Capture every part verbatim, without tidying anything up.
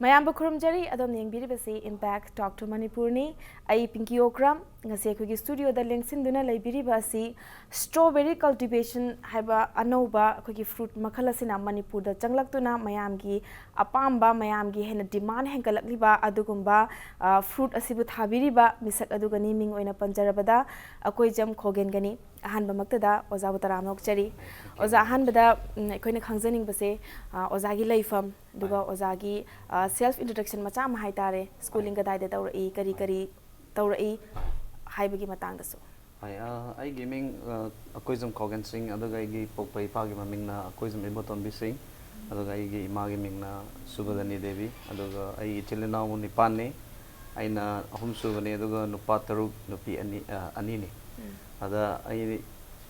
ꯃꯌꯥꯝꯕꯨ ꯈꯨꯔꯨꯝꯖꯔꯤ꯫ ꯑꯗꯣꯝꯅ ꯌꯦꯡꯕꯤꯔꯤꯕꯁꯤ Impact Talk to Manipurꯅꯤ꯫ ꯑꯩ ꯄꯤꯡꯀꯤ ꯑꯣꯀ꯭ꯔꯝ꯫ ꯉꯁꯤ ꯑꯩꯈꯣꯏꯒꯤ ꯁ꯭ꯇꯨꯗꯤꯑꯣꯗ ꯂꯦꯡꯁꯤꯟꯗꯨꯅ ꯂꯩꯕꯤꯔꯤꯕ ꯑꯁꯤ strawberry cultivation ꯍꯥꯏꯕ ꯑꯅꯧꯕ ꯑꯩꯈꯣꯏꯒꯤ ꯐ꯭ꯔꯨꯠ ꯃꯈꯜ ꯑꯁꯤꯅ ꯃꯅꯤꯄꯨꯔꯗ ꯆꯪꯂꯛꯇꯨꯅ ꯃꯌꯥꯝꯒꯤ ꯑꯄꯥꯝꯕ, ꯃꯌꯥꯝꯒꯤ ꯍꯦꯟꯅ ꯗꯤꯃꯥꯟ ꯍꯦꯟꯒꯠꯂꯛꯂꯤꯕ ꯑꯗꯨꯒꯨꯝꯕ, ꯑ, ꯐ꯭ꯔꯨꯠ ꯑꯁꯤꯕꯨ ꯊꯥꯕꯤꯔꯤꯕ ꯃꯤꯁꯛ ꯑꯗꯨꯒꯅꯤ꯫ ꯃꯤꯡ ꯑꯣꯏꯅ ꯄꯟꯖꯔꯕꯗ ꯑꯀꯣꯏꯖꯝ ꯈꯣꯒꯦꯟꯒꯅꯤ꯫ ꯑꯍꯥꯟꯕꯃꯛꯇꯗ ꯑꯣꯖꯥꯕꯨ ꯇꯔꯥꯝꯅ ꯑꯣꯛꯆꯔꯤ꯫ ꯑꯣꯖꯥ, ꯑꯍꯥꯟꯕꯗ, ꯎꯝ, ꯑꯩꯈꯣꯏꯅ ꯈꯪꯖꯅꯤꯡꯕꯁꯦ, ꯑ, ꯑꯣꯖꯥꯒꯤ ꯂꯩꯐꯝ, ꯑꯗꯨꯒ ꯍꯣꯏ꯫ ꯑꯣꯖꯥꯒꯤ, ꯑ, self introduction ꯃꯆꯥ ꯑꯃ ꯍꯥꯏꯇꯥꯔꯦ꯫ Schooling ꯍꯣꯏ꯫ ꯀꯗꯥꯏꯗ ꯇꯧꯔꯛꯏ, ꯀꯔꯤ ꯍꯣꯏ꯫ ꯀꯔꯤ ꯇꯧꯔꯛꯏ ꯍꯥꯏꯕꯒꯤ ꯃꯇꯥꯡꯗꯁꯨ꯫ ꯍꯣꯏ, ꯑ, ꯑꯩꯒꯤ ꯃꯤꯡ, ꯑ, ꯑꯀꯣꯏꯖꯝ ꯈꯣꯒꯦꯟ ꯁꯤꯡ, ꯑꯗꯨꯒ ꯑꯩꯒꯤ ꯄꯣꯛꯄ ꯏꯄꯥꯒꯤ ꯃꯃꯤꯡꯅ ꯑꯀꯣꯏꯖꯝ ꯏꯕꯣꯇꯣꯝꯕꯤ ꯁꯤꯡ, ꯑꯗꯨꯒ ꯑꯩꯒꯤ ꯏꯃꯥꯒꯤ ꯃꯤꯡꯅ ꯁꯨꯕꯗꯅꯤ ꯗꯦꯕꯤ, ꯑꯗꯨꯒ ꯑꯩ ꯏꯆꯤꯜ ꯏꯅꯥꯎ ꯅꯤꯄꯥꯟꯅꯤ꯫ ꯑꯩꯅ ꯑꯍꯨꯝꯁꯨꯕꯅꯤ, ꯑꯗꯨꯒ ꯅꯨꯄꯥ ꯇꯔꯨꯛ, ꯅꯨꯄꯤ ꯑꯅꯤ, ꯑ, ꯑꯅꯤꯅꯤ꯫ ꯎꯝ꯫ ꯑꯗ ꯑꯩ,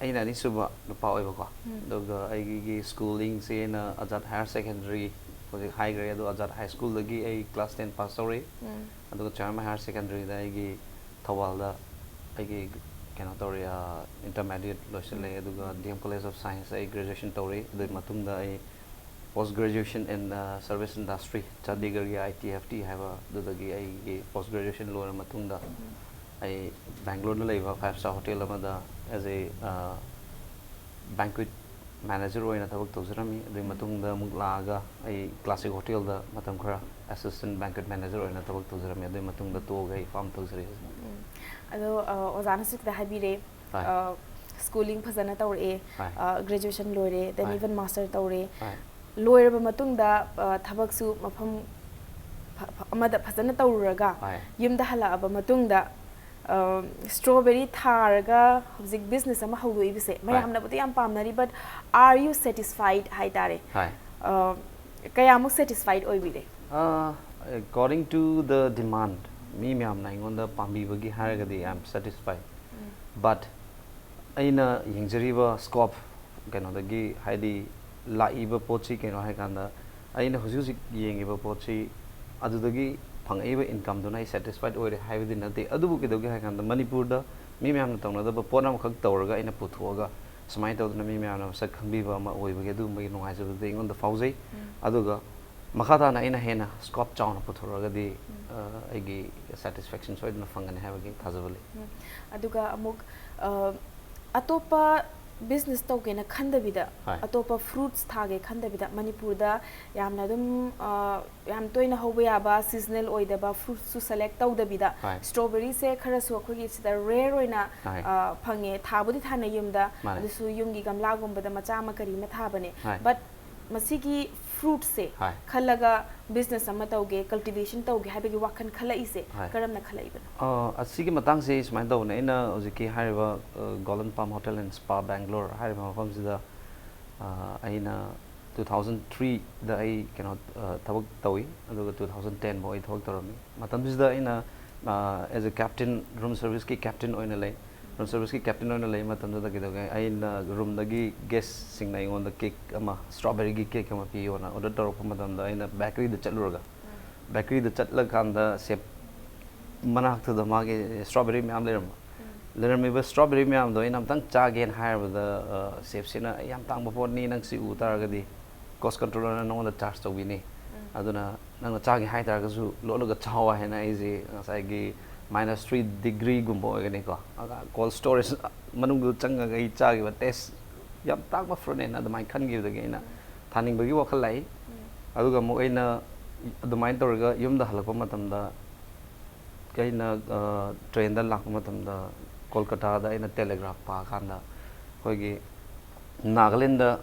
ꯑꯩꯅ ꯑꯅꯤꯁꯨꯕ ꯅꯨꯄꯥ ꯑꯣꯏꯕꯀꯣ꯫ ꯎꯝ꯫ ꯑꯗꯨꯒ ꯑꯩꯒꯤ ꯁ꯭ꯀꯨꯂꯤꯡꯁꯦ ꯑꯩꯅ ꯑꯖꯥꯗ ꯍꯥꯌꯔ ꯁꯦꯀꯦꯟꯗꯔꯤ, ꯍꯧꯖꯤꯛ ꯍꯥꯏꯈ꯭ꯔꯦ, ꯑꯗꯣ ꯑꯖꯥꯗ ꯍꯥꯏ ꯁ꯭ꯀꯨꯜꯗꯒꯤ ꯑꯩ class ten pass ꯇꯧꯔꯛꯏ꯫ ꯎꯝ꯫ ꯑꯗꯨꯒ ꯆꯥꯔꯃ ꯍꯥꯌꯔ ꯁꯦꯀꯦꯟꯗꯔꯤꯗ ꯑꯩꯒꯤ ꯊꯧꯕꯥꯜꯗ ꯑꯩꯒꯤ ꯀꯩꯅꯣ ꯇꯧꯔꯦ, ꯑ, intermediate ꯂꯣꯏꯁꯤꯜꯂꯦ, ꯎꯝ꯫ ꯑꯗꯨꯒ D M College of Science ꯑꯩ graduation ꯇꯧꯔꯦ꯫ ꯑꯗꯨꯒꯤ ꯎꯝ꯫ ꯃꯇꯨꯡꯗ ꯑꯩ post graduation in, ꯑ, service industry, ꯆꯥꯟꯗꯤꯒꯔꯒꯤ I T F T ꯍꯥꯏꯕ ꯑꯗꯨꯗꯒꯤ ꯑꯩꯒꯤ post graduation ꯂꯣꯏꯔ ꯃꯇꯨꯡꯗ ꯎꯝ꯫ ꯑꯩ ꯕꯦꯡꯒ꯭ꯂꯣꯔꯗ ꯂꯩꯕ five star hotel ꯑꯃꯗ as a, ꯑ, banquet manager ꯑꯣꯏꯅ ꯊꯕꯛ ꯇꯧꯖꯔꯝꯃꯤ꯫ ꯑꯗꯨꯒꯤ ꯎꯝ꯫ ꯃꯇꯨꯡꯗ ꯑꯃꯨꯛ ꯂꯥꯛꯑꯒ ꯑꯩ Classic Hotelꯗ ꯃꯇꯝ ꯈꯔ assistant banquet manager ꯑꯣꯏꯅ ꯊꯕꯛ ꯇꯧꯖꯔꯝꯃꯤ꯫ ꯑꯗꯨꯒꯤ ꯃꯇꯨꯡꯗ ꯇꯣꯛꯑꯒ ꯑꯩ farm ꯇꯧꯖꯔꯤ ꯍꯧꯖꯤꯛ꯫ ꯎꯝ꯫ ꯑꯗꯣ, ꯑ, ꯑꯣꯖꯥꯅꯁꯨ ꯈꯤꯇ ꯍꯥꯏꯕꯤꯔꯦ, ꯍꯣꯏ꯫ ꯑ, schooling ꯐꯖꯅ ꯇꯧꯔꯛꯑꯦ, ꯍꯣꯏ꯫ ꯑ, graduation ꯂꯣꯏꯔꯦ, then ꯍꯣꯏ꯫ Even master ꯇꯧꯔꯦ꯫ ꯍꯣꯏ꯫ ꯂꯣꯏꯔꯕ ꯃꯇꯨꯡꯗ, ꯑ, ꯊꯕꯛꯁꯨ ꯃꯐꯝ ꯐ-, ꯐ-, ꯑꯃꯗ ꯐꯖꯅ ꯇꯧꯔꯨꯔꯒ ꯍꯣꯏ꯫ ꯌꯨꯝꯗ ꯍꯜꯂꯛꯑꯕ ꯃꯇꯨꯡꯗ, ꯑ, strawberry ꯊꯥꯔꯒ ꯍꯧꯖꯤꯛ business ꯑꯃ ꯍꯧꯗꯣꯛꯏꯕꯁꯦ ꯍꯣꯏ꯫ ꯃꯌꯥꯝꯅꯕꯨꯗꯤ ꯌꯥꯝ ꯄꯥꯝꯅꯔꯤ, but are you satisfied ꯍꯥꯏꯇꯥꯔꯦ? ꯍꯣꯏ꯫ ꯑ, ꯀꯌꯥꯃꯨꯛ satisfied ꯑꯣꯏꯕꯤꯔꯦ? ꯑ, according to the demand, ꯃꯤ ꯃꯌꯥꯝꯅ ꯑꯩꯉꯣꯟꯗ ꯄꯥꯝꯕꯤꯕꯒꯤ ꯍꯥꯏꯔꯒꯗꯤ I am satisfied꯫ Um. But ꯑꯩꯅ ꯌꯦꯡꯖꯔꯤꯕ scope, ꯀꯩꯅꯣꯗꯒꯤ, ꯍꯥꯏꯗꯤ, ꯂꯥꯛꯏꯕ ꯄꯣꯠꯁꯤ ꯀꯩꯅꯣ ꯍꯥꯏꯀꯥꯟꯗ, ꯑꯩꯅ ꯍꯧꯖꯤꯛ ꯍꯧꯖꯤꯛ ꯌꯦꯡꯉꯤꯕ ꯄꯣꯠꯁꯤ, ꯑꯗꯨꯗꯒꯤ ꯐꯪꯉꯛꯏꯕ incomeꯗꯨꯅ ꯑꯩ satisfied ꯑꯣꯏꯔꯦ ꯍꯥꯏꯕꯗꯤ ꯅꯠꯇꯦ꯫ ꯑꯗꯨꯕꯨ ꯀꯩꯗꯧꯒꯦ ꯍꯥꯏꯀꯥꯟꯗ, ꯃꯅꯤꯄꯨꯔꯗ ꯃꯤ ꯃꯌꯥꯝꯅ ꯇꯧꯅꯗꯕ ꯄꯣꯠ ꯑꯃꯈꯛ ꯇꯧꯔꯒ ꯑꯩꯅ ꯄꯨꯊꯣꯛꯑꯒ, ꯁꯨꯃꯥꯏꯅ ꯇꯧꯗꯅ ꯃꯤ ꯃꯌꯥꯝꯅ ꯃꯁꯛ ꯈꯪꯕꯤꯕ ꯑꯃ ꯑꯣꯏꯕꯒꯤ ꯑꯗꯨꯒꯨꯝꯕꯒꯤ ꯅꯨꯡꯉꯥꯏꯖꯕꯗꯨꯗꯤ ꯑꯩꯉꯣꯟꯗ ꯐꯥꯎꯖꯩ꯫ ꯎꯝ꯫ ꯑꯗꯨꯒ ꯃꯈꯥ ꯇꯥꯅ ꯑꯩꯅ ꯍꯦꯟꯅ scope ꯆꯥꯎꯅ ꯄꯨꯊꯣꯔꯛꯑꯒꯗꯤ ꯑ, ꯑꯩꯒꯤ satisfaction ꯁꯣꯏꯗꯅ ꯐꯪꯒꯅꯤ ꯍꯥꯏꯕꯒꯤ ꯊꯥꯖꯕ ꯂꯩ꯫ ꯑꯗꯨꯒ ꯑꯃꯨꯛ ꯑ, ꯑꯇꯣꯞꯄ business ꯇꯧꯒꯦꯅ ꯈꯟꯗꯕꯤꯗ, ꯍꯣꯏ꯫ ꯑꯇꯣꯞꯄ fruits ꯊꯥꯒꯦ ꯈꯟꯗꯕꯤꯗ, ꯃꯅꯤꯄꯨꯔꯗ ꯌꯥꯝꯅ ꯑꯗꯨꯝ ꯑ, ꯌꯥꯝ ꯇꯣꯏꯅ ꯍꯧꯕ ꯌꯥꯕ seasonal ꯑꯣꯏꯗꯕ fruitsꯁꯨ select ꯇꯧꯗꯕꯤꯗ, ꯍꯣꯏ꯫ strawberryꯁꯦ ꯈꯔꯁꯨ ꯑꯩꯈꯣꯏꯒꯤ ꯁꯤꯗ rare ꯑꯣꯏꯅ ꯍꯣꯏ꯫ ꯑ, ꯐꯪꯉꯦ꯫ ꯊꯥꯕꯨꯗꯤ ꯊꯥꯅꯩ ꯌꯨꯝꯗ, ꯃꯥꯅꯦ꯫ ꯑꯗꯨꯁꯨ ꯌꯨꯝꯒꯤ ꯒꯝꯂꯥꯒꯨꯝꯕꯗ ꯃꯆꯥ ꯑꯃ ꯀꯔꯤ ꯑꯃ ꯊꯥꯕꯅꯦ꯫ ꯍꯣꯏ꯫ But ꯃꯁꯤꯒꯤ fruitsꯁꯦ ꯍꯣꯏ꯫ ꯈꯜꯂꯒ business ꯑꯃ ꯇꯧꯒꯦ, cultivation ꯇꯧꯒꯦ ꯍꯥꯏꯕꯒꯤ ꯋꯥꯈꯜ ꯈꯜꯂꯛꯏꯁꯦ ꯍꯣꯏ꯫ ꯀꯔꯝꯅ ꯈꯜꯂꯛꯏꯕꯅꯣ? ꯑ, ꯑꯁꯤꯒꯤ ꯃꯇꯥꯡꯁꯤ ꯁꯨꯃꯥꯏꯅ ꯇꯧꯕꯅꯦ, ꯑꯩꯅ ꯍꯧꯖꯤꯛꯀꯤ ꯍꯥꯏꯔꯤꯕ, ꯑ, Golden Palm Hotel and Spa Bangalore ꯍꯥꯏꯔꯤꯕ ꯃꯐꯝꯁꯤꯗ, ꯑ, ꯑꯩꯅ two thousand threeꯗ ꯑꯩ ꯀꯩꯅꯣ, ꯑ, ꯊꯕꯛ ꯇꯧꯏ, ꯑꯗꯨꯒ two thousand ten ꯐꯥꯎ ꯑꯩ ꯊꯕꯛ ꯇꯧꯔꯝꯃꯤ꯫ ꯃꯇꯝꯁꯤꯗ ꯑꯩꯅ, ꯑ, as a captain, room serviceꯀꯤ captain ꯑꯣꯏꯅ ꯂꯩ꯫ Room serviceꯀꯤ captain ꯑꯣꯏꯅ ꯂꯩ ꯃꯇꯝꯗꯨꯗ ꯀꯩꯗꯧꯒꯦ, ꯑꯩꯅ roomꯗꯒꯤ guestꯁꯤꯡꯅ ꯑꯩꯉꯣꯟꯗ cake ꯑꯃ, strawberryꯒꯤ cake ꯑꯃ ꯄꯤꯌꯣꯅ order ꯇꯧꯔꯛꯄ ꯃꯇꯝꯗ, ꯑꯩꯅ bakeryꯗ ꯆꯠꯂꯨꯔꯒ, bakeryꯗ ꯆꯠꯂꯀꯥꯟꯗ chef ꯃꯅꯥꯛꯇꯨꯗ ꯃꯥꯒꯤ strawberry ꯃꯌꯥꯝ ꯂꯩꯔꯝꯕ꯫ ꯂꯩꯔꯝꯃꯤꯕ strawberry ꯃꯌꯥꯝꯗꯣ ꯑꯩꯅ ꯑꯝꯇꯪ ꯆꯥꯒꯦꯅ ꯍꯥꯏꯔꯕꯗ, ꯑ, chefꯁꯤꯅ, "ꯑꯩ ꯌꯥꯝ ꯇꯥꯡꯕ ꯄꯣꯠꯅꯤ, ꯅꯪ ꯁꯤ ꯎ ꯇꯥꯔꯒꯗꯤ cost controllerꯅ ꯅꯉꯣꯟꯗ charge ꯇꯧꯕꯤꯅꯤ꯫ ꯑꯗꯨꯅ ꯅꯪꯅ ꯆꯥꯒꯦ ꯍꯥꯏ ꯇꯥꯔꯒꯁꯨ ꯂꯣꯠꯂꯒ ꯆꯥꯎ" ꯍꯥꯏꯅ ꯑꯩꯁꯦ ꯉꯁꯥꯏꯒꯤ minus three degreeꯒꯨꯝꯕ ꯑꯣꯏꯒꯅꯤꯀꯣ, ꯑꯗ cold storage ꯃꯅꯨꯡꯗ ꯆꯪꯉꯒ ꯑꯩ ꯆꯥꯈꯤꯕ taste, ꯌꯥꯝ ꯇꯥꯡꯕ fruitꯅꯦꯅ ꯑꯗꯨꯃꯥꯏꯅ ꯈꯟꯈꯤꯕꯗꯒꯤ ꯑꯩꯅ ꯊꯥꯅꯤꯡꯕꯒꯤ ꯋꯥꯈꯜ ꯂꯥꯛꯏ꯫ ꯑꯗꯨꯒ ꯑꯃꯨꯛ ꯑꯩꯅ ꯑꯗꯨꯃꯥꯏꯅ ꯇꯧꯔꯒ ꯌꯨꯝꯗ ꯍꯜꯂꯛꯄ ꯃꯇꯝꯗ, ꯑꯩꯅ, ꯑ, trainꯗ ꯂꯥꯛꯄ ꯃꯇꯝꯗ ꯀꯣꯜꯀꯇꯥꯗ ꯑꯩꯅ Telegraph ꯄꯥꯀꯥꯟꯗ ꯑꯩꯈꯣꯏꯒꯤ ꯅꯥꯒꯥꯂꯦꯟꯗ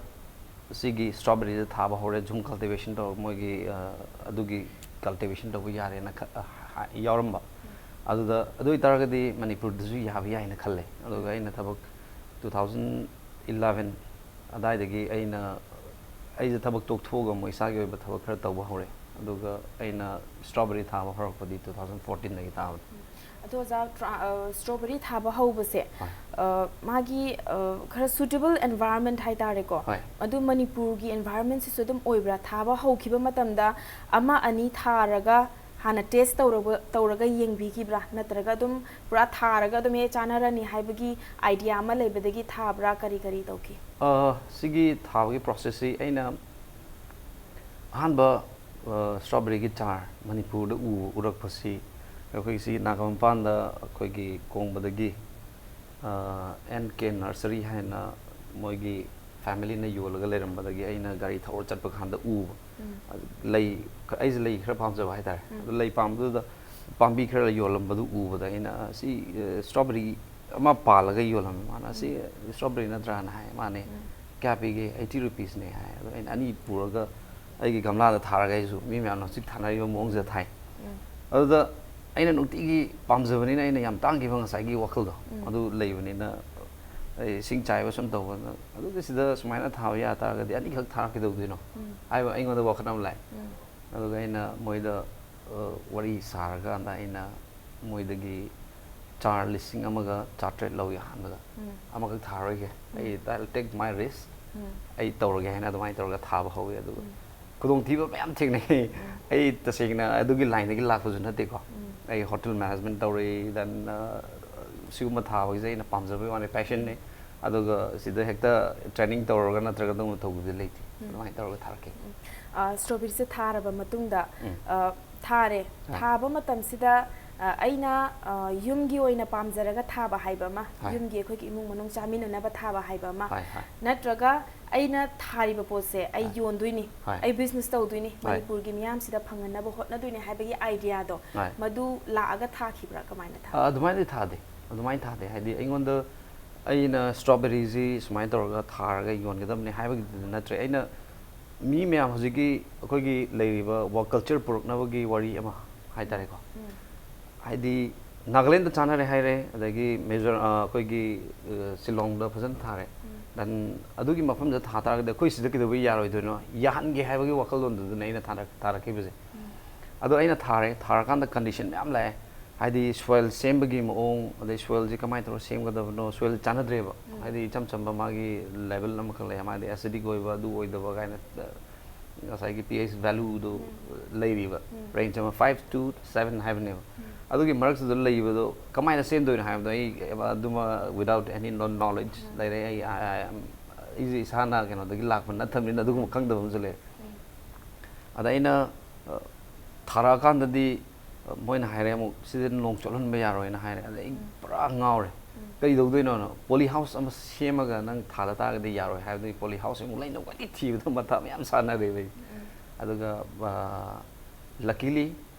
ꯁꯤꯒꯤ strawberryꯁꯦ ꯊꯥꯕ ꯍꯧꯔꯦ, ꯖꯨꯝ cultivation ꯇꯧꯔ ꯃꯣꯏꯒꯤ, ꯑ, ꯑꯗꯨꯒꯤ cultivation ꯇꯧꯕ ꯌꯥꯔꯦꯅ ꯈ-, ꯑ, ꯍꯥ-, ꯌꯥꯎꯔꯝꯕ꯫ ꯑꯗꯨꯗ, ꯑꯗꯨ ꯑꯣꯏꯇꯥꯔꯒꯗꯤ ꯃꯅꯤꯄꯨꯔꯗꯁꯨ ꯌꯥꯕ ꯌꯥꯏꯅ ꯈꯜꯂꯦ꯫ ꯑꯗꯨꯒ ꯑꯩꯅ ꯊꯕꯛ two thousand eleven ꯑꯗꯥꯏꯗꯒꯤ ꯑꯩꯅ, ꯑꯩꯁꯦ ꯊꯕꯛ ꯇꯣꯛꯊꯣꯛꯑꯒ ꯑꯃꯨꯛ ꯏꯁꯥꯒꯤ ꯑꯣꯏꯕ ꯊꯕꯛ ꯈꯔ ꯇꯧꯕ ꯍꯧꯔꯦ꯫ ꯑꯗꯨꯒ ꯑꯩꯅ strawberry ꯊꯥꯕ ꯍꯧꯔꯛꯄꯗꯤ two thousand fourteenꯗꯒꯤ ꯊꯥꯕꯅꯤ꯫ ꯑꯗꯣ ꯑꯣꯖꯥ, ꯇ꯭ꯔꯥ-, ꯑ, strawberry ꯊꯥꯕ ꯍꯧꯕꯁꯦ, ꯍꯣꯏ꯫ ꯑ, ꯃꯥꯒꯤ, ꯑ, ꯈꯔ suitable environment ꯍꯥꯏꯇꯥꯔꯦꯀꯣ, ꯍꯣꯏ꯫ ꯑꯗꯨ ꯃꯅꯤꯄꯨꯔꯒꯤ environmentꯁꯤꯁꯨ ꯑꯗꯨꯝ ꯑꯣꯏꯕ꯭ꯔꯥ? ꯊꯥꯕ ꯍꯧꯈꯤꯕ ꯃꯇꯝꯗ ꯑꯃ ꯑꯅꯤ ꯊꯥꯔꯒ ꯍꯥꯟꯅ test ꯇꯧꯔꯕ-, ꯇꯧꯔꯒ ꯌꯦꯡꯕꯤꯈꯤꯕ꯭ꯔꯥ? ꯅꯠꯇ꯭ꯔꯒ ꯑꯗꯨꯝ ꯄꯨꯔꯥ ꯊꯥꯔꯒ ꯑꯗꯨꯝ "ꯑꯦ, ꯆꯥꯅꯔꯅꯤ" ꯍꯥꯏꯕꯒꯤ idea ꯑꯃ ꯂꯩꯕꯗꯒꯤ ꯊꯥꯕ꯭ꯔꯥ? ꯀꯔꯤ ꯀꯔꯤ ꯇꯧꯈꯤ? ꯑ, ꯁꯤꯒꯤ ꯊꯥꯕꯒꯤ processꯁꯤ ꯑꯩꯅ ꯑꯍꯥꯟꯕ ꯁ꯭ꯇ꯭ꯔꯣꯕꯦꯔꯤꯒꯤ ꯆꯥꯔ ꯃꯅꯤꯄꯨꯔꯗ ꯎ ꯎꯔꯛꯄꯁꯤ ꯑꯩꯈꯣꯏꯁꯤ ꯅꯥꯒꯥꯃꯄꯥꯟꯗ ꯑꯩꯈꯣꯏꯒꯤ ꯀꯣꯡꯕꯗꯒꯤ ꯑꯦꯟ ꯀꯦ ꯅꯔꯁꯔꯤ ꯍꯥꯏꯅ ꯃꯣꯏꯒꯤ ꯐꯦꯃꯤꯂꯤꯅ ꯌꯣꯜꯂꯒ ꯂꯩꯔꯝꯕꯗꯒꯤ ꯑꯩꯅ ꯒꯥꯔꯤ ꯊꯧꯔ ꯆꯠꯄ ꯀꯥꯟꯗ ꯎꯕ꯫ ꯑꯗꯨ ꯂꯩ, ꯑꯩꯁꯦ ꯂꯩ ꯈꯔ ꯄꯥꯝꯖꯕ ꯍꯥꯏꯇꯥꯔꯦ꯫ ꯑꯗꯨ ꯂꯩ ꯄꯥꯝꯕꯗꯨꯗ ꯄꯥꯝꯕꯤ ꯈꯔ ꯌꯣꯜꯂꯝꯕꯗꯨ ꯎꯕꯗ ꯑꯩꯅ, "ꯑꯁꯤ ꯁ꯭ꯇ꯭ꯔꯣꯕꯦꯔꯤ ꯑꯃ ꯄꯥꯜꯂꯒ ꯌꯣꯜꯂꯝꯃꯦ"꯫ ꯃꯥꯅ, "ꯑꯁꯤ ꯁ꯭ꯇ꯭ꯔꯣꯕꯦꯔꯤ ꯅꯠꯇ꯭ꯔꯥꯅ?" ꯍꯥꯏ꯫ ꯃꯥꯅꯦ꯫ "ꯀꯌꯥ ꯄꯤꯒꯦ?" "ꯑꯩꯠꯇꯤ ꯔꯨꯄꯤꯁꯅꯦ" ꯍꯥꯏ꯫ ꯑꯗꯣ ꯑꯩꯅ ꯑꯅꯤ ꯄꯨꯔꯒ ꯑꯩꯒꯤ ꯒꯝꯂꯥꯗ ꯊꯥꯔꯒ ꯑꯩꯁꯨ ꯃꯤ ꯃꯌꯥꯝꯅ ꯍꯧꯖꯤꯛ ꯊꯥꯅꯔꯤꯕ ꯃꯑꯣꯡꯁꯤꯗ ꯊꯥꯏ꯫ ꯑꯗꯨꯗ ꯑꯩꯅ ꯅꯨꯡꯇꯤꯒꯤ ꯄꯥꯝꯖꯕꯅꯤꯅ ꯑꯩꯅ ꯌꯥꯝ ꯇꯥꯡꯈꯤꯕ ꯉꯁꯥꯏꯒꯤ ꯋꯥꯈꯜꯗꯣ ꯑꯗꯨ ꯂꯩꯕꯅꯤꯅ ꯑꯩ ꯏꯁꯤꯡ ꯆꯥꯏꯕ ꯁꯨꯝ ꯇꯧꯕꯗ, "ꯑꯗꯨꯗꯤ ꯁꯤꯗ ꯁꯨꯃꯥꯏꯅ ꯊꯥꯕ ꯌꯥ ꯇꯥꯔꯒꯗꯤ ꯑꯅꯤꯈꯛ ꯊꯥꯔꯛꯀꯗꯧꯗꯣꯏꯅꯣ?" ꯍꯥꯏꯕ ꯑꯩꯉꯣꯟꯗ ꯋꯥꯈꯜ ꯑꯃ ꯂꯥꯛꯑꯦ꯫ ꯑꯗꯨꯒ ꯑꯩꯅ ꯃꯣꯏꯗ, ꯑ, ꯋꯥꯔꯤ ꯁꯥꯔꯀꯥꯟꯗ ꯑꯩꯅ ꯃꯣꯏꯗꯒꯤ ꯆꯥꯔ ꯂꯤꯁꯤꯡ ꯑꯃꯒ ꯆꯥꯇ꯭ꯔꯦꯠ ꯂꯧꯏ ꯑꯍꯥꯟꯕꯗ꯫ "ꯑꯃꯈꯛ ꯊꯥꯔꯣꯏꯒꯦ, ꯑꯩ, I'll take my risk, ꯑꯩ ꯇꯧꯔꯒꯦ" ꯍꯥꯏꯅ ꯑꯗꯨꯃꯥꯏꯅ ꯇꯧꯔꯒ ꯊꯥꯕ ꯍꯧꯋꯤ꯫ ꯑꯗꯨꯒ ꯈꯨꯗꯣꯡꯊꯤꯕ ꯃꯌꯥꯝ ꯊꯦꯡꯅꯩ꯫ ꯑꯩ ꯇꯁꯦꯡꯅ ꯑꯗꯨꯒꯤ ꯂꯥꯏꯟꯗꯒꯤ ꯂꯥꯛꯄꯁꯨ ꯅꯠꯇꯦꯀꯣ꯫ ꯑꯩ ꯍꯣꯇꯦꯜ ꯃꯦꯅꯦꯖꯃꯦꯟ ꯇꯧꯔꯛꯏ, ꯗꯦꯟ ꯁꯤꯒꯨꯝꯕ ꯊꯥꯕꯒꯤꯁꯦ ꯑꯩꯅ ꯄꯥꯝꯖꯕꯒꯤ ꯋꯥꯅꯤ, ꯄꯦꯁꯟꯅꯤ꯫ ꯑꯗꯨꯒ ꯁꯤꯗ ꯍꯦꯛꯇ ꯇ꯭ꯔꯦꯅꯤꯡ ꯇꯧꯔꯒ ꯅꯠꯇ꯭ꯔꯒ ꯑꯗꯨꯒꯨꯝꯕ ꯇꯧꯕꯗꯤ ꯂꯩꯇꯦ꯫ ꯑꯗꯨꯃꯥꯏꯅ ꯇꯧꯔꯒ ꯊꯥꯔꯛꯀꯦ꯫ ꯁ꯭ꯇ꯭ꯔꯣꯕꯦꯔꯤꯁꯦ ꯊꯥꯔꯕ ꯃꯇꯨꯡꯗ, ꯊꯥꯔꯦ꯫ ꯊꯥꯕ ꯃꯇꯝꯁꯤꯗ ꯑꯩꯅ ꯌꯨꯝꯒꯤ ꯑꯣꯏꯅ ꯄꯥꯝꯖꯔꯒ ꯊꯥꯕ ꯍꯥꯏꯕ ꯑꯃ, ꯌꯨꯝꯒꯤ ꯑꯩꯈꯣꯏꯒꯤ ꯏꯃꯨꯡ ꯃꯅꯨꯡ ꯆꯥꯃꯤꯟꯅꯅꯕ ꯊꯥꯕ ꯍꯥꯏꯕ ꯑꯃ, ꯅꯠꯇ꯭ꯔꯒ ꯑꯩꯅ ꯊꯥꯔꯤꯕ ꯄꯣꯠꯁꯦ ꯑꯩ ꯌꯣꯟꯗꯣꯏꯅꯤ, ꯑꯩ ꯕꯤꯖꯤꯅꯦꯁ ꯇꯧꯗꯣꯏꯅꯤ, ꯃꯅꯤꯄꯨꯔꯒꯤ ꯃꯤꯌꯥꯝꯁꯤꯗ ꯐꯪꯍꯟꯅꯕ ꯍꯣꯠꯅꯗꯣꯏꯅꯤ ꯍꯥꯏꯕꯒꯤ ꯑꯥꯏꯗꯤꯌꯥꯗꯣ, ꯃꯗꯨ ꯂꯥꯛꯑꯒ ꯊꯥꯈꯤꯕ꯭ꯔꯥ? ꯀꯃꯥꯏꯅ ꯊꯥ? ꯑꯗꯨꯃꯥꯏꯅꯗꯤ ꯊꯥꯗꯦ꯫ ꯑꯗꯨꯃꯥꯏꯅ ꯊꯥꯗꯦ꯫ ꯍꯥꯏꯗꯤ ꯑꯩꯉꯣꯟꯗ, ꯑꯩꯅ ꯁ꯭ꯇ꯭ꯔꯣꯕꯦꯔꯤꯁꯤ ꯁꯨꯃꯥꯏꯅ ꯇꯧꯔꯒ ꯊꯥꯔꯒ ꯌꯣꯟꯒꯗꯕꯅꯤ ꯍꯥꯏꯕꯒꯤꯗꯨꯗꯤ ꯅꯠꯇ꯭ꯔꯦ꯫ ꯑꯩꯅ ꯃꯤ ꯃꯌꯥꯝ ꯍꯧꯖꯤꯛꯀꯤ ꯑꯩꯈꯣꯏꯒꯤ ꯂꯩꯔꯤꯕ ꯋꯥꯔꯛ ꯀꯜꯆꯔ ꯄꯨꯔꯛꯅꯕꯒꯤ ꯋꯥꯔꯤ ꯑꯃ ꯍꯥꯏꯇꯥꯔꯦꯀꯣ꯫ ꯍꯥꯏꯗꯤ ꯅꯥꯒꯥꯂꯦꯟꯗ ꯆꯥꯅꯔꯦ ꯍꯥꯏꯔꯦ, ꯑꯗꯒꯤ ꯃꯤꯖꯣꯔꯥ-, ꯑ, ꯑꯩꯈꯣꯏꯒꯤ, ꯑ, ꯁꯤꯂꯣꯡꯗ ꯐꯖꯅ ꯊꯥꯔꯦ꯫ ꯗꯦꯟ ꯑꯗꯨꯒꯤ ꯃꯐꯝꯗ ꯊꯥ ꯇꯥꯔꯒꯗꯤ ꯑꯩꯈꯣꯏ ꯁꯤꯗ ꯀꯩꯗꯧꯕꯩ ꯌꯥꯔꯣꯏꯗꯣꯏꯅꯣ? ꯌꯥꯍꯟꯒꯦ ꯍꯥꯏꯕꯒꯤ ꯋꯥꯈꯜꯂꯣꯟꯗꯨꯗꯅꯦ ꯑꯩꯅ ꯊꯥꯔꯛ-, ꯊꯥꯔꯛꯈꯤꯕꯁꯦ꯫ ꯑꯗꯣ ꯑꯩꯅ ꯊꯥꯔꯦ, ꯊꯥꯔꯀꯥꯟꯗ ꯀꯟꯗꯤꯁꯟ ꯃꯌꯥꯝ ꯂꯥꯛꯑꯦ꯫ ꯍꯥꯏꯗꯤ ꯁꯣꯏꯜ ꯁꯦꯝꯕꯒꯤ ꯃꯑꯣꯡ, ꯑꯗꯩ ꯁꯣꯏꯜꯁꯦ ꯀꯃꯥꯏꯅ ꯇꯧꯔꯒ ꯁꯦꯝꯒꯗꯕꯅꯣ, ꯁꯣꯏꯜ ꯆꯥꯟꯅꯗ꯭ꯔꯦꯕ꯫ ꯍꯥꯏꯗꯤ ꯏꯆꯝ ꯆꯝꯕ ꯃꯥꯒꯤ ꯂꯦꯕꯦꯜ ꯑꯃꯈꯛ ꯂꯩ, ꯃꯥꯗꯤ ꯑꯦꯁꯤꯗꯤꯛ ꯑꯣꯏꯕ, ꯑꯗꯨ ꯑꯣꯏꯗꯕ ꯀꯥꯏꯅ, ꯑ, ꯉꯁꯥꯏꯒꯤ ꯄꯤ ꯑꯩꯆ ꯚꯦꯂꯨꯗꯣ ꯂꯩꯔꯤꯕ, ꯔꯦꯟꯖ ꯑꯃ ꯐꯥꯏꯚ ꯇꯨ ꯁꯚꯦꯟ ꯍꯥꯏꯕꯅꯦꯕ꯫ ꯑꯗꯨꯒꯤ ꯃꯔꯛꯇꯨꯗ ꯂꯩꯕꯗꯣ ꯀꯃꯥꯏꯅ ꯁꯦꯝꯗꯣꯏꯅꯣ ꯍꯥꯏꯕꯗꯣ ꯑꯩ ꯑꯗꯨꯃ without any knowledge ꯂꯩꯔꯦ꯫ ꯑꯩ, I, I am, ꯑꯩꯁꯦ ꯏꯁꯥꯅ ꯀꯩꯅꯣꯗꯒꯤ ꯂꯥꯛꯄ ꯅꯠꯇꯕꯅꯤꯅ ꯑꯗꯨꯒꯨꯝꯕ ꯈꯪꯗꯕ ꯑꯃꯁꯨ ꯂꯩꯔꯦ꯫ ꯑꯗ ꯑꯩꯅ ꯊꯥꯔꯛꯑꯀꯥꯟꯗꯗꯤ ꯃꯣꯏꯅ ꯍꯥꯏꯔꯦ, ꯑꯃꯨꯛ ꯁꯤꯗ ꯅꯣꯡ ꯆꯣꯠꯍꯟꯕ ꯌꯥꯔꯣꯏꯅ ꯍꯥꯏꯔꯦ꯫ ꯑꯗ ꯑꯩ ꯄꯨꯔꯥ ꯉꯥꯎꯔꯦ꯫ ꯀꯩꯗꯧꯗꯣꯏꯅꯣꯅ, ꯄꯣꯂꯤ ꯍꯥꯎꯁ ꯑꯃ ꯁꯦꯝꯃꯒ ꯅꯪ ꯊꯥꯗ ꯇꯥꯔꯒꯗꯤ ꯌꯥꯔꯣꯏ ꯍꯥꯏꯕꯗꯨꯒꯤ ꯄꯣꯂꯤ ꯍꯥꯎꯁ ꯑꯃꯨꯛ ꯂꯩꯅꯕꯒꯤ ꯊꯤꯕꯗ ꯃꯊꯥ ꯃꯌꯥꯝ ꯁꯥꯟꯅꯔꯦꯕ ꯑꯩ꯫ ꯑꯗꯨꯒ ꯂꯀꯤꯂꯤ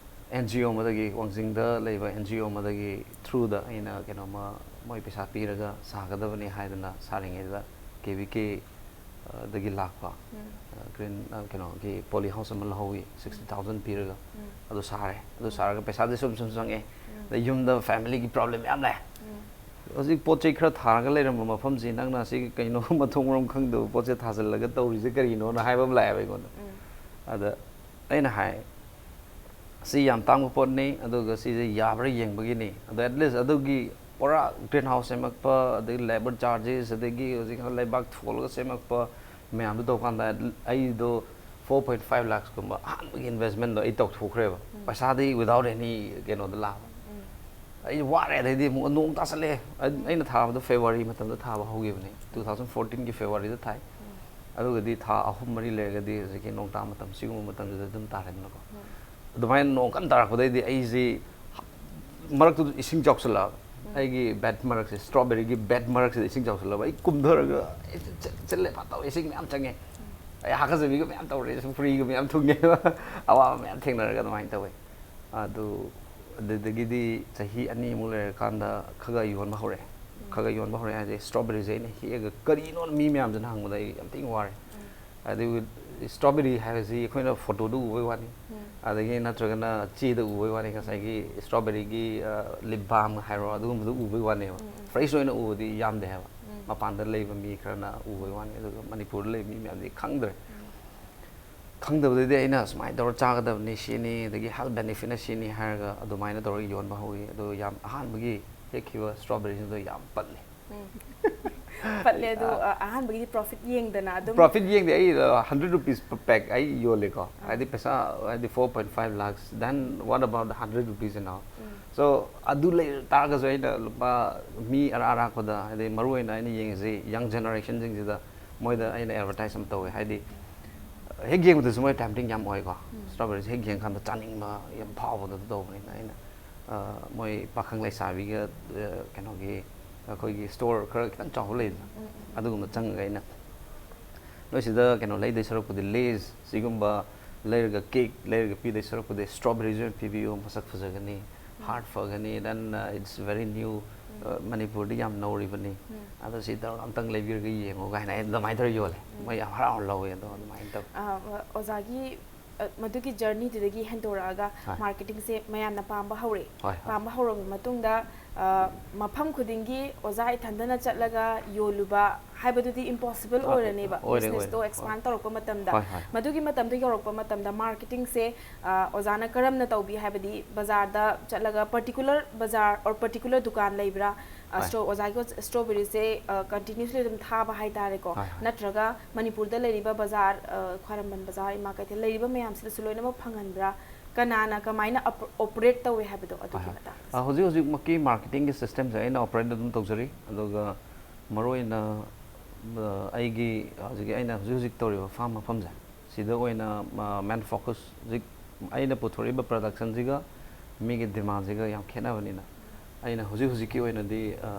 ꯑꯦꯟ ꯖꯤ ꯑꯣ ꯑꯃꯗꯒꯤ, ꯋꯥꯡꯖꯤꯡꯗ ꯂꯩꯕ ꯑꯦꯟ ꯖꯤ ꯑꯣ ꯑꯃꯗꯒꯤ ꯊ꯭ꯔꯨꯗ ꯑꯩꯅ ꯀꯩꯅꯣꯝꯃ, ꯃꯣꯏ ꯄꯩꯁꯥ ꯄꯤꯔꯒ ꯁꯥꯒꯗꯕꯅꯤ ꯍꯥꯏꯗꯅ ꯁꯥꯔꯤꯉꯩꯗ ꯀꯦ ꯚꯤ ꯀꯦ ꯗꯒꯤ ꯂꯥꯛꯄ ꯒ꯭ꯔꯤꯟ, ꯀꯩꯅꯣꯒꯤ ꯄꯣꯂꯤ ꯍꯥꯎꯁ ꯑꯃ ꯂꯧꯍꯧꯋꯤ, ꯁꯤꯛꯁꯇꯤ ꯊꯥꯎꯖꯟ ꯄꯤꯔꯒ꯫ ꯑꯗꯨ ꯁꯥꯔꯦ꯫ ꯑꯗꯨ ꯁꯥꯔꯒ ꯄꯩꯁꯥꯗꯤ ꯁꯨꯝ ꯁꯨꯝ ꯆꯪꯉꯛꯑꯦ꯫ ꯑꯗꯩ ꯌꯨꯝꯗ ꯐꯦꯃꯤꯂꯤꯒꯤ ꯄ꯭ꯔꯣꯕ꯭ꯂꯦꯝ ꯃꯌꯥꯝ ꯂꯩ꯫ ꯍꯧꯖꯤꯛ ꯄꯣꯠ ꯆꯩ ꯈꯔ ꯊꯥꯔꯒ ꯂꯩꯔꯝꯕ ꯃꯐꯝꯁꯤ ꯅꯪꯅ ꯁꯤꯒꯤ ꯀꯩꯅꯣ ꯃꯊꯣꯡ ꯃꯔꯝ ꯈꯪꯗꯕ ꯄꯣꯠꯁꯦ ꯊꯥꯖꯤꯜꯂꯒ ꯇꯧꯔꯤꯁꯦ ꯀꯔꯤꯅꯣꯅ ꯍꯥꯏꯕ ꯑꯃ ꯂꯥꯛꯑꯦꯕ ꯑꯩꯉꯣꯟꯗ꯫ ꯑꯗ ꯑꯩꯅ ꯍꯥꯏ, "ꯁꯤ ꯌꯥꯝ ꯇꯥꯡꯕ ꯄꯣꯠꯅꯤ, ꯑꯗꯨꯒ ꯁꯤꯁꯦ ꯌꯥꯕ꯭ꯔꯥ ꯌꯦꯡꯕꯒꯤꯅꯤ"꯫ ꯑꯗꯣ ꯑꯦꯠꯂꯤꯁ ꯑꯗꯨꯒꯤ ꯄꯨꯔꯥ ꯒ꯭ꯔꯤꯟ ꯍꯥꯎꯁ ꯁꯦꯝꯃꯛꯄ, ꯑꯗꯒꯤ ꯂꯦꯕꯔ ꯆꯥꯔꯖꯦꯁ, ꯑꯗꯒꯤ ꯍꯧꯖꯤꯛ ꯂꯩꯕꯥꯛ ꯊꯣꯜꯂꯒ ꯁꯦꯝꯃꯛꯄ ꯃꯌꯥꯝꯗꯣ ꯇꯧꯀꯥꯟꯗ ꯑꯩꯗꯣ ꯐꯣꯔ ꯄꯣꯏꯟ ꯐꯥꯏꯚ ꯂꯥꯛꯁꯀꯨꯝꯕ ꯑꯍꯥꯟꯕꯒꯤ ꯏꯟꯚꯦꯁꯃꯦꯟꯗꯣ ꯑꯩ ꯇꯧꯊꯣꯛꯈ꯭ꯔꯦꯕ꯫ ꯄꯩꯁꯥꯗꯤ ꯋꯤꯗꯥꯎꯠ ꯑꯦꯅꯤ ꯀꯩꯅꯣꯗ ꯂꯥꯛꯄ꯫ ꯑꯩ ꯋꯥꯔꯦ꯫ ꯑꯗꯩꯗꯤ ꯑꯃꯨꯛ ꯅꯣꯡ ꯇꯥꯁꯜꯂꯛꯑꯦ꯫ ꯑꯩ-, ꯑꯩꯅ ꯊꯥꯕꯗꯣ ꯐꯦꯕꯋꯥꯔꯤ ꯃꯇꯝꯗ ꯊꯥꯕ ꯍꯧꯈꯤꯕꯅꯦ, ꯇꯨ ꯊꯥꯎꯖꯟ ꯐꯣꯔꯇꯤꯟꯒꯤ ꯐꯦꯕꯋꯥꯔꯤꯗ ꯊꯥꯏ꯫ ꯑꯗꯨꯒꯗꯤ ꯊꯥ ꯑꯍꯨꯝ ꯃꯔꯤ ꯂꯩꯔꯒꯗꯤ ꯍꯧꯖꯤꯛꯀꯤ ꯅꯣꯡ ꯇꯥ ꯃꯇꯝ, ꯁꯤꯒꯨꯝꯕ ꯃꯇꯝꯁꯤꯗ ꯑꯗꯨꯝ ꯇꯥꯔꯦꯗꯅꯀꯣ꯫ ꯑꯗꯨꯃꯥꯏꯅ ꯅꯣꯡ ꯀꯟꯅ ꯇꯥꯔꯛꯄꯗꯩꯗꯤ ꯑꯩꯁꯤ ꯃꯔꯛꯇꯨꯗ ꯏꯁꯤꯡ ꯆꯥꯎꯁꯜꯂꯛꯑꯕ꯫ ꯑꯩꯒꯤ ꯕꯦꯠ ꯃꯔꯛꯁꯦ, ꯁ꯭ꯇ꯭ꯔꯣꯕꯦꯔꯤꯒꯤ ꯕꯦꯠ ꯃꯔꯛꯁꯤꯗ ꯏꯁꯤꯡ ꯆꯥꯎꯁꯜꯂꯛꯑꯕ꯫ ꯑꯩ ꯀꯨꯝꯊꯔꯒ ꯑꯩ ꯆꯦ-, ꯆꯦ-, ꯆꯦꯜꯂꯦ, ꯐꯠ ꯇꯧꯔꯦ, ꯏꯁꯤꯡ ꯃꯌꯥꯝ ꯆꯪꯉꯦ꯫ ꯑꯩ ꯍꯥꯀꯠꯆꯕꯤꯒ ꯃꯌꯥꯝ ꯇꯧꯔꯦ, ꯁꯨꯝ ꯐꯨꯔꯤꯒ ꯃꯌꯥꯝ ꯊꯨꯡꯉꯦꯕ꯫ ꯑꯋꯥꯕ ꯃꯌꯥꯝ ꯊꯦꯡꯅꯔꯒ ꯑꯗꯨꯃꯥꯏꯅ ꯇꯧꯋꯦ꯫ ꯑꯗꯨ, ꯑꯗꯨꯗꯒꯤꯗꯤ ꯆꯍꯤ ꯑꯅꯤꯃꯨꯛ ꯂꯩꯔꯀꯥꯟꯗ ꯈꯔ ꯈꯔ ꯌꯣꯟꯕ ꯍꯧꯔꯛꯑꯦ꯫ ꯈꯔ ꯈꯔ ꯌꯣꯟꯕ ꯍꯧꯔꯛꯑꯦ ꯍꯥꯏꯁꯦ, ꯁ꯭ꯇ꯭ꯔꯣꯕꯦꯔꯤꯁꯦ ꯑꯩꯅ ꯍꯦꯛꯑꯒ ꯀꯔꯤꯅꯣꯅ ꯃꯤ ꯃꯌꯥꯝꯁꯤꯅ ꯍꯪꯕꯗ ꯑꯩ ꯌꯥꯝ ꯊꯤꯅ ꯋꯥꯔꯦ꯫ ꯑꯗꯨꯒ ꯁ꯭ꯇ꯭ꯔꯣꯕꯦꯔꯤ ꯍꯥꯏꯕꯁꯤ ꯑꯩꯈꯣꯏꯅ ꯐꯣꯇꯣꯗ ꯎꯕꯩ ꯋꯥꯅꯤ, ꯑꯗꯒꯤ ꯅꯠꯇ꯭ꯔꯒꯅ ꯆꯦꯗ ꯎꯕꯩ ꯋꯥꯅꯤ꯫ ꯉꯁꯥꯏꯒꯤ ꯁ꯭ꯇ꯭ꯔꯣꯕꯦꯔꯤꯒꯤ, ꯑ, ꯂꯤꯞ ꯕꯥꯝ ꯍꯥꯏꯔꯣ, ꯑꯗꯨꯒꯨꯝꯕꯗꯣ ꯎꯕꯩ ꯋꯥꯅꯦꯕ꯫ ꯐ꯭ꯔꯦꯁ ꯑꯣꯏꯅ ꯎꯕꯗꯤ ꯌꯥꯝꯗꯦ ꯍꯥꯏꯕ꯫ ꯃꯄꯥꯟꯗ ꯂꯩꯕ ꯃꯤ ꯈꯔꯅ ꯎꯕꯩ ꯋꯥꯅꯤ, ꯑꯗꯨꯒ ꯃꯅꯤꯄꯨꯔꯗ ꯂꯩꯕ ꯃꯤ ꯃꯌꯥꯝꯗꯤ ꯈꯪꯗ꯭ꯔꯦ꯫ ꯈꯪꯗꯕꯗꯩꯗꯤ ꯑꯩꯅ ꯁꯨꯃꯥꯏꯅ ꯇꯧꯔ ꯆꯥꯒꯗꯕꯅꯤ ꯁꯤꯅꯤ, ꯑꯗꯒꯤ ꯍꯦꯜꯊ ꯕꯦꯅꯤꯐꯤꯠꯅ ꯁꯤꯅꯤ ꯍꯥꯏꯔꯒ ꯑꯗꯨꯃꯥꯏꯅ ꯇꯧꯔꯒ ꯌꯣꯟꯕ ꯍꯧꯋꯤ꯫ ꯑꯗꯣ ꯌꯥꯝ ꯑꯍꯥꯟꯕꯒꯤ ꯍꯦꯛꯈꯤꯕ ꯁ꯭ꯇ꯭ꯔꯣꯕꯦꯔꯤꯁꯤꯡꯗꯣ ꯌꯥꯝ ꯄꯠꯂꯤ꯫ ꯄꯠꯂꯦ ꯑꯗꯨ, ꯑ, ꯑꯍꯥꯟꯕꯒꯤꯗꯤ ꯄ꯭ꯔꯣꯐꯤꯠ ꯌꯦꯡꯗꯅ ꯑꯗꯨꯝ ꯄ꯭ꯔꯣꯐꯤꯠ ꯌꯦꯡꯗꯦ꯫ ꯑꯩ ꯍꯟꯗ꯭ꯔꯦꯠ ꯔꯨꯄꯤꯁ ꯄꯦꯛ ꯑꯩ ꯌꯣꯜꯂꯦꯀꯣ꯫ ꯍꯥꯏꯗꯤ ꯄꯩꯁꯥ, ꯍꯥꯏꯗꯤ four point five lakhs, then what about the hundred rupees and all? So ꯑꯗꯨ ꯂꯩ ꯇꯥꯔꯒꯁꯨ ꯑꯩꯅ ꯂꯨꯄꯥ, ꯃꯤ ꯑꯔꯥꯛ ꯑꯔꯥꯛꯄꯗ, ꯍꯥꯏꯗꯤ ꯃꯔꯨ ꯑꯣꯏꯅ ꯑꯩꯅ ꯌꯦꯡꯉꯤꯁꯤ ꯌꯪ ꯖꯦꯅꯦꯔꯦꯁꯟꯁꯤꯡꯁꯤꯗ, ꯃꯣꯏꯗ ꯑꯩꯅ ꯑꯦꯗꯚꯔꯇꯥꯏꯁ ꯑꯃ ꯇꯧꯋꯦ꯫ ꯍꯥꯏꯗꯤ, ꯑ, ꯍꯦꯛ ꯌꯦꯡꯕꯗꯁꯨ ꯃꯣꯏ ꯇꯦꯝꯞꯇꯤꯡ ꯌꯥꯝ ꯑꯣꯏꯀꯣ꯫ ꯎꯝ. ꯁ꯭ꯇ꯭ꯔꯣꯕꯦꯔꯤꯁꯦ ꯍꯦꯛ ꯌꯦꯡꯀꯥꯟꯗ ꯆꯥꯅꯤꯡꯕ ꯌꯥꯝ ꯐꯥꯎꯕꯗꯣ ꯑꯗꯨ ꯇꯧꯕꯅꯤꯅ ꯑꯩꯅ, ꯑ, ꯃꯣꯏ ꯄꯥꯈꯪ ꯂꯩꯁꯥꯕꯤꯒ, ꯑ, ꯀꯩꯅꯣꯒꯤ ꯑꯩꯈꯣꯏꯒꯤ ꯁ꯭ꯇꯣꯔ ꯈꯔ ꯈꯤꯇꯪ ꯆꯥꯎꯕ ꯂꯩꯗꯅ, ꯎꯝ, ꯎꯝ, ꯎꯝ. ꯑꯗꯨꯒꯨꯝꯕ ꯆꯪꯉꯒ ꯑꯩꯅ ꯅꯣꯏꯁꯤꯗ ꯀꯩꯅꯣ ꯂꯩꯗꯣꯏ ꯁꯔꯨꯛꯄꯨꯗꯤ, ꯂꯦꯁ ꯁꯤꯒꯨꯝꯕ ꯂꯩꯔꯒ, ꯀꯦꯛ ꯂꯩꯔꯒ ꯄꯤꯗꯣꯏ ꯁꯔꯨꯛꯄꯨꯗꯤ ꯁ꯭ꯇ꯭ꯔꯣꯕꯦꯔꯤꯁ ꯑꯣꯏꯅ ꯄꯤꯕꯤꯌꯨ, ꯃꯁꯛ ꯐꯖꯒꯅꯤ, ꯎꯝ. ꯍꯥꯔꯠ ꯐꯒꯅꯤ, then, uh, it's very new, um. Uh, ꯃꯅꯤꯄꯨꯔꯗꯤ ꯌꯥꯝ ꯅꯧꯔꯤꯕꯅꯤ, ꯎꯝ. ꯑꯗꯣ ꯁꯤ ꯇꯧꯔꯒ ꯑꯝꯇꯪ ꯂꯩꯕꯤꯔꯒ ꯌꯦꯡꯉꯣ ꯀꯥꯏꯅ ꯑꯩ ꯑꯗꯨꯃꯥꯏꯅ ꯇꯧꯔ ꯌꯣꯜꯂꯦ꯫ ꯎꯝ. ꯃꯣꯏ ꯌꯥꯝ ꯍꯔꯥꯎ ꯍꯔꯥꯎ ꯂꯧꯋꯦ꯫ ꯑꯗꯣ ꯑꯗꯨꯃꯥꯏꯅ ꯇꯧꯋꯦ꯫ ꯑ, ꯑꯣꯖꯥꯒꯤ, ꯑ, ꯃꯗꯨꯒꯤ ꯖꯔꯅꯤꯗꯨꯗꯒꯤ ꯍꯦꯟꯗꯣꯔꯛꯑꯒ ꯍꯣꯏ꯫ ꯃꯥꯔꯀꯦꯇꯤꯡꯁꯦ ꯃꯌꯥꯝꯅ ꯄꯥꯝꯕ ꯍꯧꯔꯛꯑꯦ꯫ ꯍꯣꯏ, ꯍꯣꯏ꯫ ꯄꯥꯝꯕ ꯍꯧꯔꯕ ꯃꯇꯨꯡꯗ, ꯑ, ꯃꯐꯝ ꯈꯨꯗꯤꯡꯒꯤ ꯑꯣꯖꯥ ꯏꯊꯟꯗꯅ ꯆꯠꯂꯒ ꯌꯣꯜꯂꯨꯕ ꯍꯥꯏꯕꯗꯨꯗꯤ ꯏꯝꯄꯣꯁꯤꯕꯜ ꯑ, ꯑꯣꯏꯔꯅꯦꯕ, ꯑꯣꯏꯔꯦ, ꯕꯤꯖꯤꯅꯦꯁꯇꯣ ꯑꯣꯏꯔꯦ꯫ ꯑꯦꯛꯁꯄꯥꯟ ꯍꯣꯏ꯫ ꯇꯧꯔꯛꯄ ꯃꯇꯝꯗ꯫ ꯍꯣꯏ, ꯍꯣꯏ꯫ ꯃꯗꯨꯒꯤ ꯃꯇꯝꯗꯣ ꯌꯧꯔꯛꯄ ꯃꯇꯝꯗ ꯃꯥꯔꯀꯦꯇꯤꯡꯁꯦ, ꯑ, ꯑꯣꯖꯥꯅ ꯀꯔꯝꯅ ꯇꯧꯕꯤ ꯍꯥꯏꯕꯗꯤ, ꯕꯖꯥꯔꯗ ꯆꯠꯂꯒ ꯄꯔꯇꯤꯀꯨꯂꯔ ꯕꯖꯥꯔ or ꯄꯔꯇꯤꯀꯨꯂꯔ ꯗꯨꯀꯥꯟ ꯂꯩꯕ꯭ꯔꯥ? ꯑ, ꯍꯣꯏ꯫ ꯁ꯭ꯇ꯭ꯔꯣ-, ꯑꯣꯖꯥꯒꯤ ꯁ꯭ꯇ꯭ꯔꯣꯕꯦꯔꯤꯁꯦ, ꯑ, ꯀꯟꯇꯤꯅ꯭ꯌꯨꯁꯂꯤ ꯑꯗꯨꯝ ꯊꯥꯕ ꯍꯥꯏꯇꯥꯔꯦꯀꯣ꯫ ꯍꯣꯏ, ꯍꯣꯏ꯫ ꯅꯠꯇ꯭ꯔꯒ ꯃꯅꯤꯄꯨꯔꯗ ꯂꯩꯔꯤꯕ ꯕꯖꯥꯔ, ꯑ, ꯈ꯭ꯋꯥꯏꯔꯝꯕꯟ ꯕꯖꯥꯔ, ꯏꯃꯥ ꯀꯩꯊꯦꯜ ꯂꯩꯔꯤꯕ ꯃꯌꯥꯝꯁꯤꯗꯁꯨ ꯂꯣꯏꯅꯃꯛ ꯐꯪꯍꯟꯕ꯭ꯔꯥ? ꯀꯅꯥꯅ ꯀꯃꯥꯏꯅ ꯑꯣꯄ-, ꯑꯣꯄꯔꯦꯠ ꯇꯧꯋꯦ ꯍꯥꯏꯕꯗꯣ ꯑꯗꯨꯒꯤ ꯍꯣꯏ, ꯍꯣꯏ꯫ ꯃꯇꯥꯡꯗ꯫ ꯑ, ꯍꯧꯖꯤꯛ ꯍꯧꯖꯤꯛꯃꯛꯀꯤ ꯃꯥꯔꯀꯦꯇꯤꯡꯒꯤ ꯁꯤꯁꯇꯦꯝꯁꯦ ꯑꯩꯅ ꯑꯣꯄꯔꯦꯠ ꯑꯗꯨꯝ ꯇꯧꯖꯔꯤ꯫ ꯑꯗꯨꯒ ꯃꯔꯨꯑꯣꯏꯅ, ꯑ, ꯑꯩꯒꯤ ꯍꯧꯖꯤꯛꯀꯤ ꯑꯩꯅ ꯍꯧꯖꯤꯛ ꯍꯧꯖꯤꯛ ꯇꯧꯔꯤꯕ ꯐꯥꯔꯝ ꯃꯐꯝꯁꯦ, ꯁꯤꯗ ꯑꯣꯏꯅ, ꯑ, ꯃꯦꯟ ꯐꯣꯀꯁ ꯍꯧꯖꯤꯛ ꯑꯩꯅ ꯄꯨꯊꯣꯔꯛꯏꯕ ꯄ꯭ꯔꯗꯛꯁꯟꯁꯤꯒ ꯃꯤꯒꯤ ꯗꯤꯃꯥꯟꯁꯤꯒ ꯌꯥꯝ ꯈꯦꯠꯅꯕꯅꯤꯅ, ꯑꯩꯅ ꯍꯧꯖꯤꯛ ꯍꯧꯖꯤꯛꯀꯤ ꯑꯣꯏꯅꯗꯤ, ꯑ,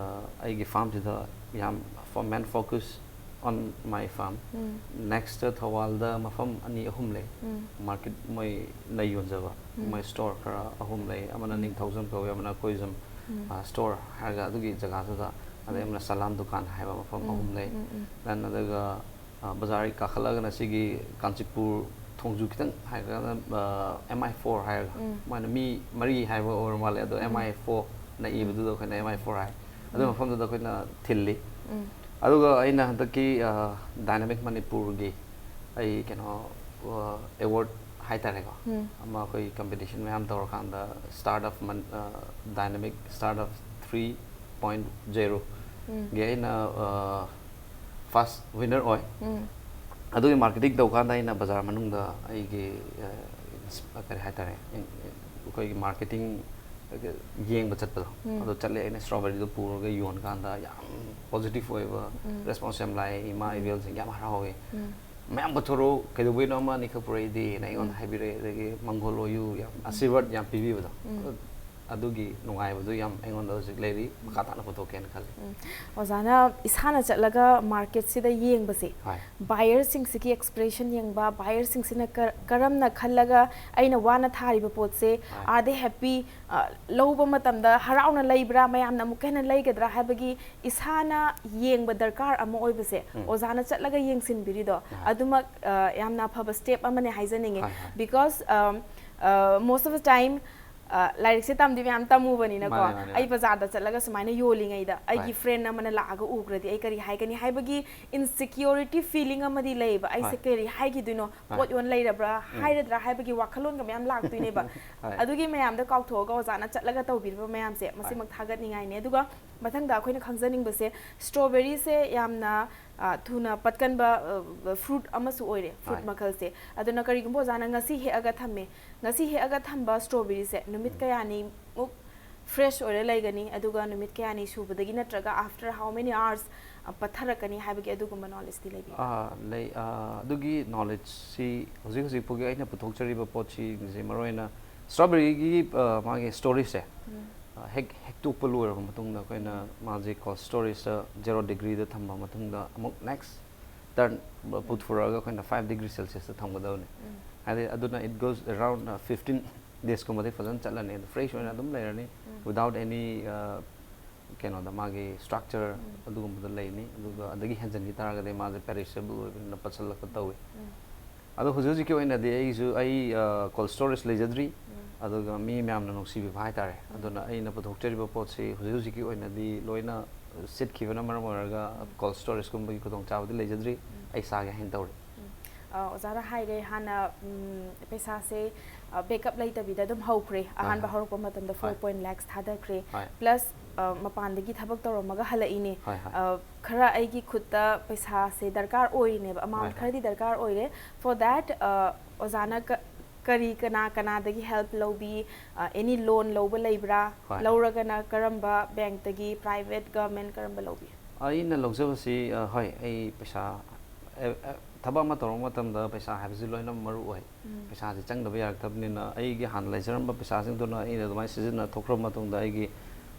ꯑꯩꯒꯤ ꯐꯥꯔꯝꯁꯤꯗ ꯌꯥꯝ ꯐꯣ-, main focus on my farm꯫ Um. Next ꯊꯧꯕꯥꯜꯗ ꯃꯐꯝ ꯑꯅꯤ ꯑꯍꯨꯝ ꯂꯩ꯫ ꯎꯝ꯫ ꯃꯥꯔꯀꯦꯠ ꯃꯣꯏꯅ ꯌꯣꯟꯖꯕ, ꯎꯝ꯫ ꯃꯣꯏ ꯁ꯭ꯇꯣꯔ ꯈꯔ ꯑꯍꯨꯝ ꯂꯩ꯫ ꯑꯃꯅ ꯎꯝ꯫ ꯅꯤꯡꯊꯧꯖꯝ ꯀꯧꯏ, ꯑꯃꯅ ꯀꯣꯏꯖꯝ, ꯎꯝ꯫ ꯑ, ꯁ꯭ꯇꯣꯔ ꯍꯥꯏꯔꯒ ꯑꯗꯨꯒꯤ ꯖꯒꯥꯗꯨꯗ, ꯑꯗꯩ ꯎꯝ꯫ ꯑꯃꯅ ꯁꯂꯥꯝ ꯗꯨꯀꯥꯟ ꯍꯥꯏꯕ ꯃꯐꯝ ꯎꯝ꯫ ꯑꯍꯨꯝ ꯂꯩ꯫ ꯎꯝ, ꯎꯝ꯫ Then ꯑꯗꯨꯒ, ꯑ, ꯕꯖꯥꯔ ꯀꯥꯈꯠꯂꯒꯅ ꯁꯤꯒꯤ ꯀꯥꯟꯆꯤꯄꯨꯔ ꯊꯣꯡꯖꯨ ꯈꯤꯇꯪ ꯍꯥꯏꯒꯠꯂꯒ, ꯑ, M I four ꯍꯥꯏꯔꯒ, ꯎꯝ꯫ ꯃꯥꯅ ꯃꯤ ꯃꯔꯤ ꯍꯥꯏꯕ ꯑꯣꯏꯔ ꯃꯥꯜꯂꯦ, ꯑꯗꯣ ꯎꯝ꯫ M I four ꯅ ꯎꯝ꯫ ꯏꯕꯗꯨꯗ ꯑꯩꯈꯣꯏꯅ M I four ꯍꯥꯏ꯫ ꯑꯗꯨ ꯎꯝ꯫ ꯃꯐꯝꯗꯨꯗ ꯑꯩꯈꯣꯏꯅ ꯊꯤꯜꯂꯤ꯫ ꯎꯝ꯫ ꯑꯗꯨꯒ ꯑꯩꯅ ꯍꯟꯗꯛꯀꯤ, ꯑ, ꯗꯥꯏꯅꯥꯃꯤꯛ ꯃꯅꯤꯄꯨꯔꯒꯤ ꯑꯩ ꯀꯩꯅꯣ, ꯑ, ꯑꯦꯋꯥꯔꯗ ꯍꯥꯏꯇꯥꯔꯦꯀꯣ, ꯎꯝ꯫ ꯑꯃ ꯑꯩꯈꯣꯏ ꯀꯝꯄꯤꯇꯤꯁꯟ ꯃꯌꯥꯝ ꯇꯧꯔꯀꯥꯟꯗ Start of Mon-, ꯑ, Dynamic Startup three point zero ꯎꯝ꯫ ꯒꯤ ꯑꯩꯅ, ꯑ, ꯐꯥꯔꯁ ꯋꯤꯟꯅꯔ ꯑꯣꯏ꯫ ꯎꯝ꯫ ꯑꯗꯨꯒꯤ ꯃꯥꯔꯀꯦꯇꯤꯡ ꯇꯧꯀꯥꯟꯗ ꯑꯩꯅ ꯕꯖꯥꯔ ꯃꯅꯨꯡꯗ ꯑꯩꯒꯤ, ꯑ, ꯏꯟꯁ-, ꯀꯔꯤ ꯍꯥꯏꯇꯥꯔꯦ, ꯏꯟ-, ꯑꯩꯈꯣꯏꯒꯤ ꯃꯥꯔꯀꯦꯇꯤꯡ ꯌꯦꯡꯕ ꯆꯠꯄꯗꯣ, ꯎꯝ꯫ ꯑꯗꯣ ꯆꯠꯂꯦ꯫ ꯑꯩꯅ ꯁ꯭ꯇ꯭ꯔꯣꯕꯦꯔꯤꯗꯣ ꯄꯨꯔꯒ ꯌꯣꯟꯀꯥꯟꯗ ꯌꯥꯝ ꯄꯣꯖꯤꯇꯤꯚ ꯑꯣꯏꯕ ꯎꯝ꯫ ꯔꯦꯁꯄꯣꯟꯁ ꯌꯥꯝ ꯂꯥꯛꯑꯦ꯫ ꯏꯃꯥ ꯎꯝ꯫ ꯏꯕꯦꯜꯁꯤꯡ ꯌꯥꯝ ꯍꯔꯥꯎꯋꯦ꯫ ꯎꯝ꯫ "ꯃꯌꯥꯝ ꯄꯨꯊꯣꯔꯛꯎ, ꯀꯩꯗꯧꯕꯩꯅꯣ ꯑꯃ ꯑꯅꯤꯈꯛ ꯄꯨꯔꯛꯏꯗꯤꯅ" ꯑꯩꯉꯣꯟꯗ ꯍꯥꯏꯕꯤꯔꯛꯑꯦ꯫ ꯑꯗꯒꯤ "ꯃꯪꯒꯣꯜ ꯑꯣꯏꯌꯨ", ꯌꯥꯝ ꯑꯁꯤꯔꯕꯥꯗ ꯌꯥꯝ ꯄꯤꯕꯤꯕꯗꯣ꯫ ꯑꯗꯨꯒꯤ ꯅꯨꯡꯉꯥꯏꯕꯗꯨ ꯌꯥꯝ ꯑꯩꯉꯣꯟꯗ ꯍꯧꯖꯤꯛ ꯂꯩꯔꯤ, ꯃꯈꯥ ꯇꯥꯅ ꯄꯨꯊꯣꯛꯀꯦꯅ ꯈꯜꯂꯤ꯫ ꯑꯣꯖꯥꯅ ꯏꯁꯥꯅ ꯆꯠꯂꯒ ꯃꯥꯔꯀꯦꯠꯁꯤꯗ ꯌꯦꯡꯕꯁꯦ, ꯍꯣꯏ꯫ ꯕꯥꯌꯔꯁꯤꯡꯁꯤꯒꯤ ꯑꯦꯛꯁꯄ꯭ꯔꯦꯁꯟ ꯌꯦꯡꯕ, ꯕꯥꯌꯔꯁꯤꯡꯁꯤꯅ ꯀ- ꯀꯔꯝꯅ ꯈꯜꯂꯒ ꯑꯩꯅ ꯋꯥꯅ ꯊꯥꯔꯤꯕ ꯄꯣꯠꯁꯦ, ꯍꯣꯏ꯫ are they happy? ꯑ, ꯂꯧꯕ ꯃꯇꯝꯗ ꯍꯔꯥꯎꯅ ꯂꯩꯕ꯭ꯔꯥ, ꯃꯌꯥꯝꯅ ꯑꯃꯨꯛꯀ ꯍꯦꯟꯅ ꯂꯩꯒꯗ꯭ꯔꯥ ꯍꯥꯏꯕꯒꯤ ꯏꯁꯥꯅ ꯌꯦꯡꯕ ꯗꯔꯀꯥꯔ ꯑꯃ ꯑꯣꯏꯕꯁꯦ, ꯎꯝ꯫ ꯑꯣꯖꯥꯅ ꯆꯠꯂꯒ ꯌꯦꯡꯁꯤꯟꯕꯤꯔꯤꯗꯣ, ꯍꯣꯏ꯫ ꯑꯗꯨꯃꯛ, ꯑ, ꯌꯥꯝꯅ ꯑꯐꯕ ꯁ꯭ꯇꯦꯞ ꯑꯃꯅꯦ ꯍꯥꯏꯖꯅꯤꯡꯉꯤ꯫ ꯍꯣꯏ, ꯍꯣꯏ꯫ Because, um, uh, most of the time, ꯑ, ꯂꯥꯏꯔꯤꯛꯁꯦ ꯇꯝꯗꯤ ꯃꯌꯥꯝ ꯇꯝꯃꯨꯕꯅꯤꯅꯀꯣ, ꯃꯥꯅꯦ, ꯃꯥꯅꯦ, ꯑꯩ ꯃꯥꯅꯦ꯫ ꯕꯖꯥꯔꯗ ꯆꯠꯂꯒ ꯁꯨꯃꯥꯏꯅ ꯌꯣꯜꯂꯤꯉꯩꯗ ꯑꯩꯒꯤ ꯍꯣꯏ꯫ ꯐ꯭ꯔꯦꯟ ꯑꯃꯅ ꯂꯥꯛꯑꯒ ꯎꯈ꯭ꯔꯗꯤ ꯑꯩ ꯀꯔꯤ ꯍꯥꯏꯒꯅꯤ ꯍꯥꯏꯕꯒꯤ ꯏꯟꯁꯦꯀ꯭ꯌꯨꯔꯤꯇꯤ ꯐꯤꯂꯤꯡ ꯑꯃꯗꯤ ꯂꯩꯌꯦꯕ꯫ ꯑꯩꯁꯦ ꯍꯣꯏ꯫ ꯀꯔꯤ ꯍꯥꯏꯈꯤꯗꯣꯏꯅꯣ, ꯍꯣꯏ꯫ ꯄꯣꯠ ꯌꯣꯟ ꯂꯩꯔꯕ꯭ꯔꯥ, ꯎꯝ꯫ ꯍꯥꯏꯔꯗ꯭ꯔꯥ ꯍꯥꯏꯕꯒꯤ ꯋꯥꯈꯜꯂꯣꯟꯒ ꯃꯌꯥꯝ ꯂꯥꯛꯇꯣꯏꯅꯦꯕ꯫ ꯍꯣꯏ꯫ ꯑꯗꯨꯒꯤ ꯃꯌꯥꯝꯗꯣ ꯀꯥꯎꯊꯣꯛꯑꯒ ꯑꯣꯖꯥꯅ ꯆꯠꯂꯒ ꯇꯧꯕꯤꯔꯤꯕ ꯃꯌꯥꯝꯁꯦ, ꯍꯣꯏ꯫ ꯃꯁꯤꯃꯛ ꯊꯥꯒꯠꯅꯤꯡꯉꯥꯏꯅꯤ꯫ ꯑꯗꯨꯒ ꯃꯊꯪꯗ ꯑꯩꯈꯣꯏꯅ ꯈꯪꯖꯅꯤꯡꯕꯁꯦ, ꯁ꯭ꯇ꯭ꯔꯣꯕꯦꯔꯤꯁꯦ ꯌꯥꯝꯅ, ꯑ, ꯊꯨꯅ ꯄꯠꯀꯟꯕ, ꯑ, ꯐ꯭ꯔꯨꯠ ꯑꯃꯁꯨ ꯑꯣꯏꯔꯦ, ꯐ꯭ꯔꯨꯠ ꯍꯣꯏ꯫ ꯃꯈꯜꯁꯦ꯫ ꯑꯗꯨꯅ ꯀꯔꯤꯒꯨꯝꯕ ꯑꯣꯖꯥꯅ ꯉꯁꯤ ꯍꯦꯛꯑꯒ ꯊꯝꯃꯦ, ꯉꯁꯤ ꯍꯦꯛꯑꯒ ꯊꯝꯕ ꯁ꯭ꯇ꯭ꯔꯣꯕꯦꯔꯤꯁꯦ ꯅꯨꯃꯤꯠ ꯎꯝ꯫ ꯀꯌꯥꯅꯤꯃꯨꯛ ꯐ꯭ꯔꯦꯁ ꯑꯣꯏꯔ ꯂꯩꯒꯅꯤ, ꯑꯗꯨꯒ ꯅꯨꯃꯤꯠ ꯀꯌꯥꯅꯤ ꯁꯨꯕꯗꯒꯤ ꯅꯠꯇ꯭ꯔꯒ after how many hours, ꯑ, ꯄꯠꯊꯔꯛꯀꯅꯤ ꯍꯥꯏꯕꯒꯤ ꯑꯗꯨꯒꯨꯝꯕ ꯅꯣꯂꯦꯖꯇꯤ ꯂꯩꯕꯤꯕ꯭ꯔꯥ? ꯑꯥ, ꯂꯩ꯫ ꯑꯥ, ꯑꯗꯨꯒꯤ ꯅꯣꯂꯦꯖꯁꯤ ꯍꯧꯖꯤꯛ ꯍꯧꯖꯤꯛ ꯐꯥꯎꯒꯤ ꯑꯩꯅ ꯄꯨꯊꯣꯛꯆꯔꯤꯕ ꯄꯣꯠꯁꯤꯡꯁꯦ, ꯃꯔꯨꯑꯣꯏꯅ ꯁ꯭ꯇ꯭ꯔꯣꯕꯦꯔꯤꯒꯤ, ꯑꯥ, ꯃꯥꯒꯤ ꯁ꯭ꯇꯣꯔꯦꯖꯁꯦ, ꯎꯝ꯫ ꯑꯥ, ꯍꯦꯛ ꯍꯦꯛꯇꯣꯛꯄ ꯂꯣꯏꯔꯕ ꯃꯇꯨꯡꯗ ꯑꯩꯈꯣꯏꯅ ꯃꯥꯁꯦ ꯀꯣꯜ ꯁ꯭ꯇꯣꯔꯦꯖꯇ ꯖꯦꯔꯣ ꯗꯤꯒ꯭ꯔꯤꯗ ꯊꯝꯕ ꯃꯇꯨꯡꯗ ꯑꯃꯨꯛ ꯅꯦꯛꯁ ꯇꯔꯟ ꯄꯨꯊꯣꯔꯛꯑꯒ ꯑꯩꯈꯣꯏꯅ ꯐꯥꯏꯚ ꯗꯤꯒ꯭ꯔꯤ ꯁꯦꯜꯁꯤꯌꯁꯇ ꯊꯝꯒꯗꯕꯅꯤ꯫ ꯎꯝ꯫ ꯍꯥꯏꯗꯤ ꯑꯗꯨꯅ it goes around, uh, fifteen days ꯀꯨꯝꯕꯗꯤ ꯐꯖꯅ ꯆꯠꯂꯅꯤ, ꯑꯗꯨ ꯐ꯭ꯔꯦꯁ ꯑꯣꯏꯅ ꯑꯗꯨꯝ ꯂꯩꯔꯅꯤ, ꯎꯝ꯫ without any, uh, ꯀꯩꯅꯣꯗ, ꯃꯥꯒꯤ ꯁ꯭ꯇ꯭ꯔꯛꯆꯔ ꯎꯝ꯫ ꯑꯗꯨꯒꯨꯝꯕꯗ ꯂꯩꯅꯤ꯫ ꯑꯗꯨꯒ ꯑꯗꯒꯤ ꯍꯦꯟꯖꯟꯈꯤ ꯇꯥꯔꯒꯗꯤ ꯃꯥꯁꯦ ꯄꯦꯔꯤꯁꯦꯕꯜ ꯑꯣꯏꯕꯅꯤꯅ ꯄꯠꯁꯤꯜꯂꯛꯄ ꯇꯧꯏ꯫ ꯎꯝ꯫ ꯑꯗꯣ ꯍꯧꯖꯤꯛ ꯍꯧꯖꯤꯛꯀꯤ ꯑꯣꯏꯅꯗꯤ ꯑꯩꯁꯨ, ꯑꯩ, ꯑ, ꯀꯣꯜ ꯁ꯭ꯇꯣꯔꯦꯖ ꯂꯩꯖꯗ꯭ꯔꯤ꯫ ꯎꯝ꯫ ꯑꯗꯨꯒ ꯃꯤ ꯃꯌꯥꯝꯅ ꯅꯨꯡꯁꯤꯕꯤꯕ ꯍꯥꯏꯇꯥꯔꯦ꯫ ꯎꯝ꯫ ꯑꯗꯨꯅ ꯑꯩꯅ ꯄꯨꯊꯣꯛꯆꯔꯤꯕ ꯄꯣꯠꯁꯤ ꯍꯧꯖꯤꯛ ꯍꯧꯖꯤꯛꯀꯤ ꯑꯣꯏꯅꯗꯤ ꯂꯣꯏꯅ ꯁꯤꯠꯈꯤꯕꯅ ꯃꯔꯝ ꯑꯣꯏꯔꯒ ꯎꯝ꯫ ꯀꯣꯜ ꯁ꯭ꯇꯣꯔꯦꯖꯀꯨꯝꯕꯒꯤ ꯈꯨꯗꯣꯡꯆꯥꯕꯗꯤ ꯂꯩꯖꯗ꯭ꯔꯤ꯫ ꯎꯝ꯫ ꯑꯩ ꯏꯁꯥꯒꯤ ꯍꯥꯏꯅ ꯇꯧꯔꯤ꯫ ꯎꯝ꯫ ꯑ, ꯑꯣꯖꯥꯅ ꯍꯥꯏꯔꯦ ꯍꯥꯟꯅ, ꯎꯝ, ꯄꯩꯁꯥꯁꯦ, ꯑ, ꯕꯦꯛꯑꯞ ꯂꯩꯇꯕꯤꯗ ꯑꯗꯨꯝ ꯍꯧꯈ꯭ꯔꯦ꯫ ꯍꯣꯏ, ꯑꯍꯥꯟꯕ ꯍꯣꯏ꯫ ꯍꯧꯔꯛꯄ ꯃꯇꯝꯗ ꯍꯣꯏ꯫ ꯐꯣꯔ ꯄꯣꯏꯟ ꯂꯦꯛꯁ ꯊꯥꯗꯈ꯭ꯔꯦ꯫ ꯍꯣꯏ꯫ ꯄ꯭ꯂꯁ, ꯑ, ꯃꯄꯥꯟꯗꯒꯤ ꯊꯕꯛ ꯇꯧꯔꯝꯃꯒ ꯍꯜꯂꯛꯏꯅꯦ꯫ ꯍꯣꯏ, ꯍꯣꯏ꯫ ꯑ, ꯈꯔ ꯑꯩꯒꯤ ꯈꯨꯠꯇ ꯄꯩꯁꯥꯁꯦ ꯗꯔꯀꯥꯔ ꯑꯣꯏꯔꯤꯅꯦꯕ, ꯑꯃꯥꯎꯟꯠ ꯍꯣꯏ, ꯍꯣꯏ꯫ ꯈꯔꯗꯤ ꯗꯔꯀꯥꯔ ꯑꯣꯏꯔꯦ꯫ For that, ꯑ, ꯑꯣꯖꯥꯅ ꯀ-, ꯀꯔꯤ ꯀꯅꯥ ꯀꯅꯥꯗꯒꯤ ꯍꯦꯜꯞ ꯂꯧꯕꯤ? ꯑ, ꯑꯦꯅꯤ ꯂꯣꯟ ꯂꯧꯕ ꯂꯩꯕ꯭ꯔꯥ? ꯍꯣꯏ꯫ ꯂꯧꯔꯒꯅ ꯀꯔꯝꯕ ꯕꯦꯡꯛꯇꯒꯤ, ꯄ꯭ꯔꯥꯏꯚꯦꯠ, ꯒꯚꯔꯟꯃꯦꯟꯠ ꯀꯔꯝꯕ ꯂꯧꯕꯤ? ꯑꯩꯅ ꯂꯧꯖꯕꯁꯤ, ꯑ, ꯍꯣꯏ, ꯑꯩ ꯄꯩꯁꯥ, ꯑꯦ, ꯑꯦ, ꯊꯕꯛ ꯑꯃ ꯇꯧꯔꯛꯄ ꯃꯇꯝꯗ ꯄꯩꯁꯥ ꯍꯥꯏꯕꯁꯤ ꯂꯣꯏꯅ ꯃꯔꯨ ꯑꯣꯏ꯫ ꯄꯩꯁꯥꯁꯤ ꯆꯪꯗꯕ ꯌꯥꯔꯛꯇꯕꯅꯤꯅ, ꯑꯩꯒꯤ ꯍꯥꯟꯅ ꯂꯩꯖꯔꯝꯕ ꯄꯩꯁꯥꯁꯤꯡꯗꯨꯅ ꯑꯩꯅ ꯑꯗꯨꯃꯥꯏꯅ ꯁꯤꯖꯤꯟꯅ ꯊꯣꯛꯈ꯭ꯔꯕ ꯃꯇꯨꯡꯗ, ꯑꯩꯒꯤ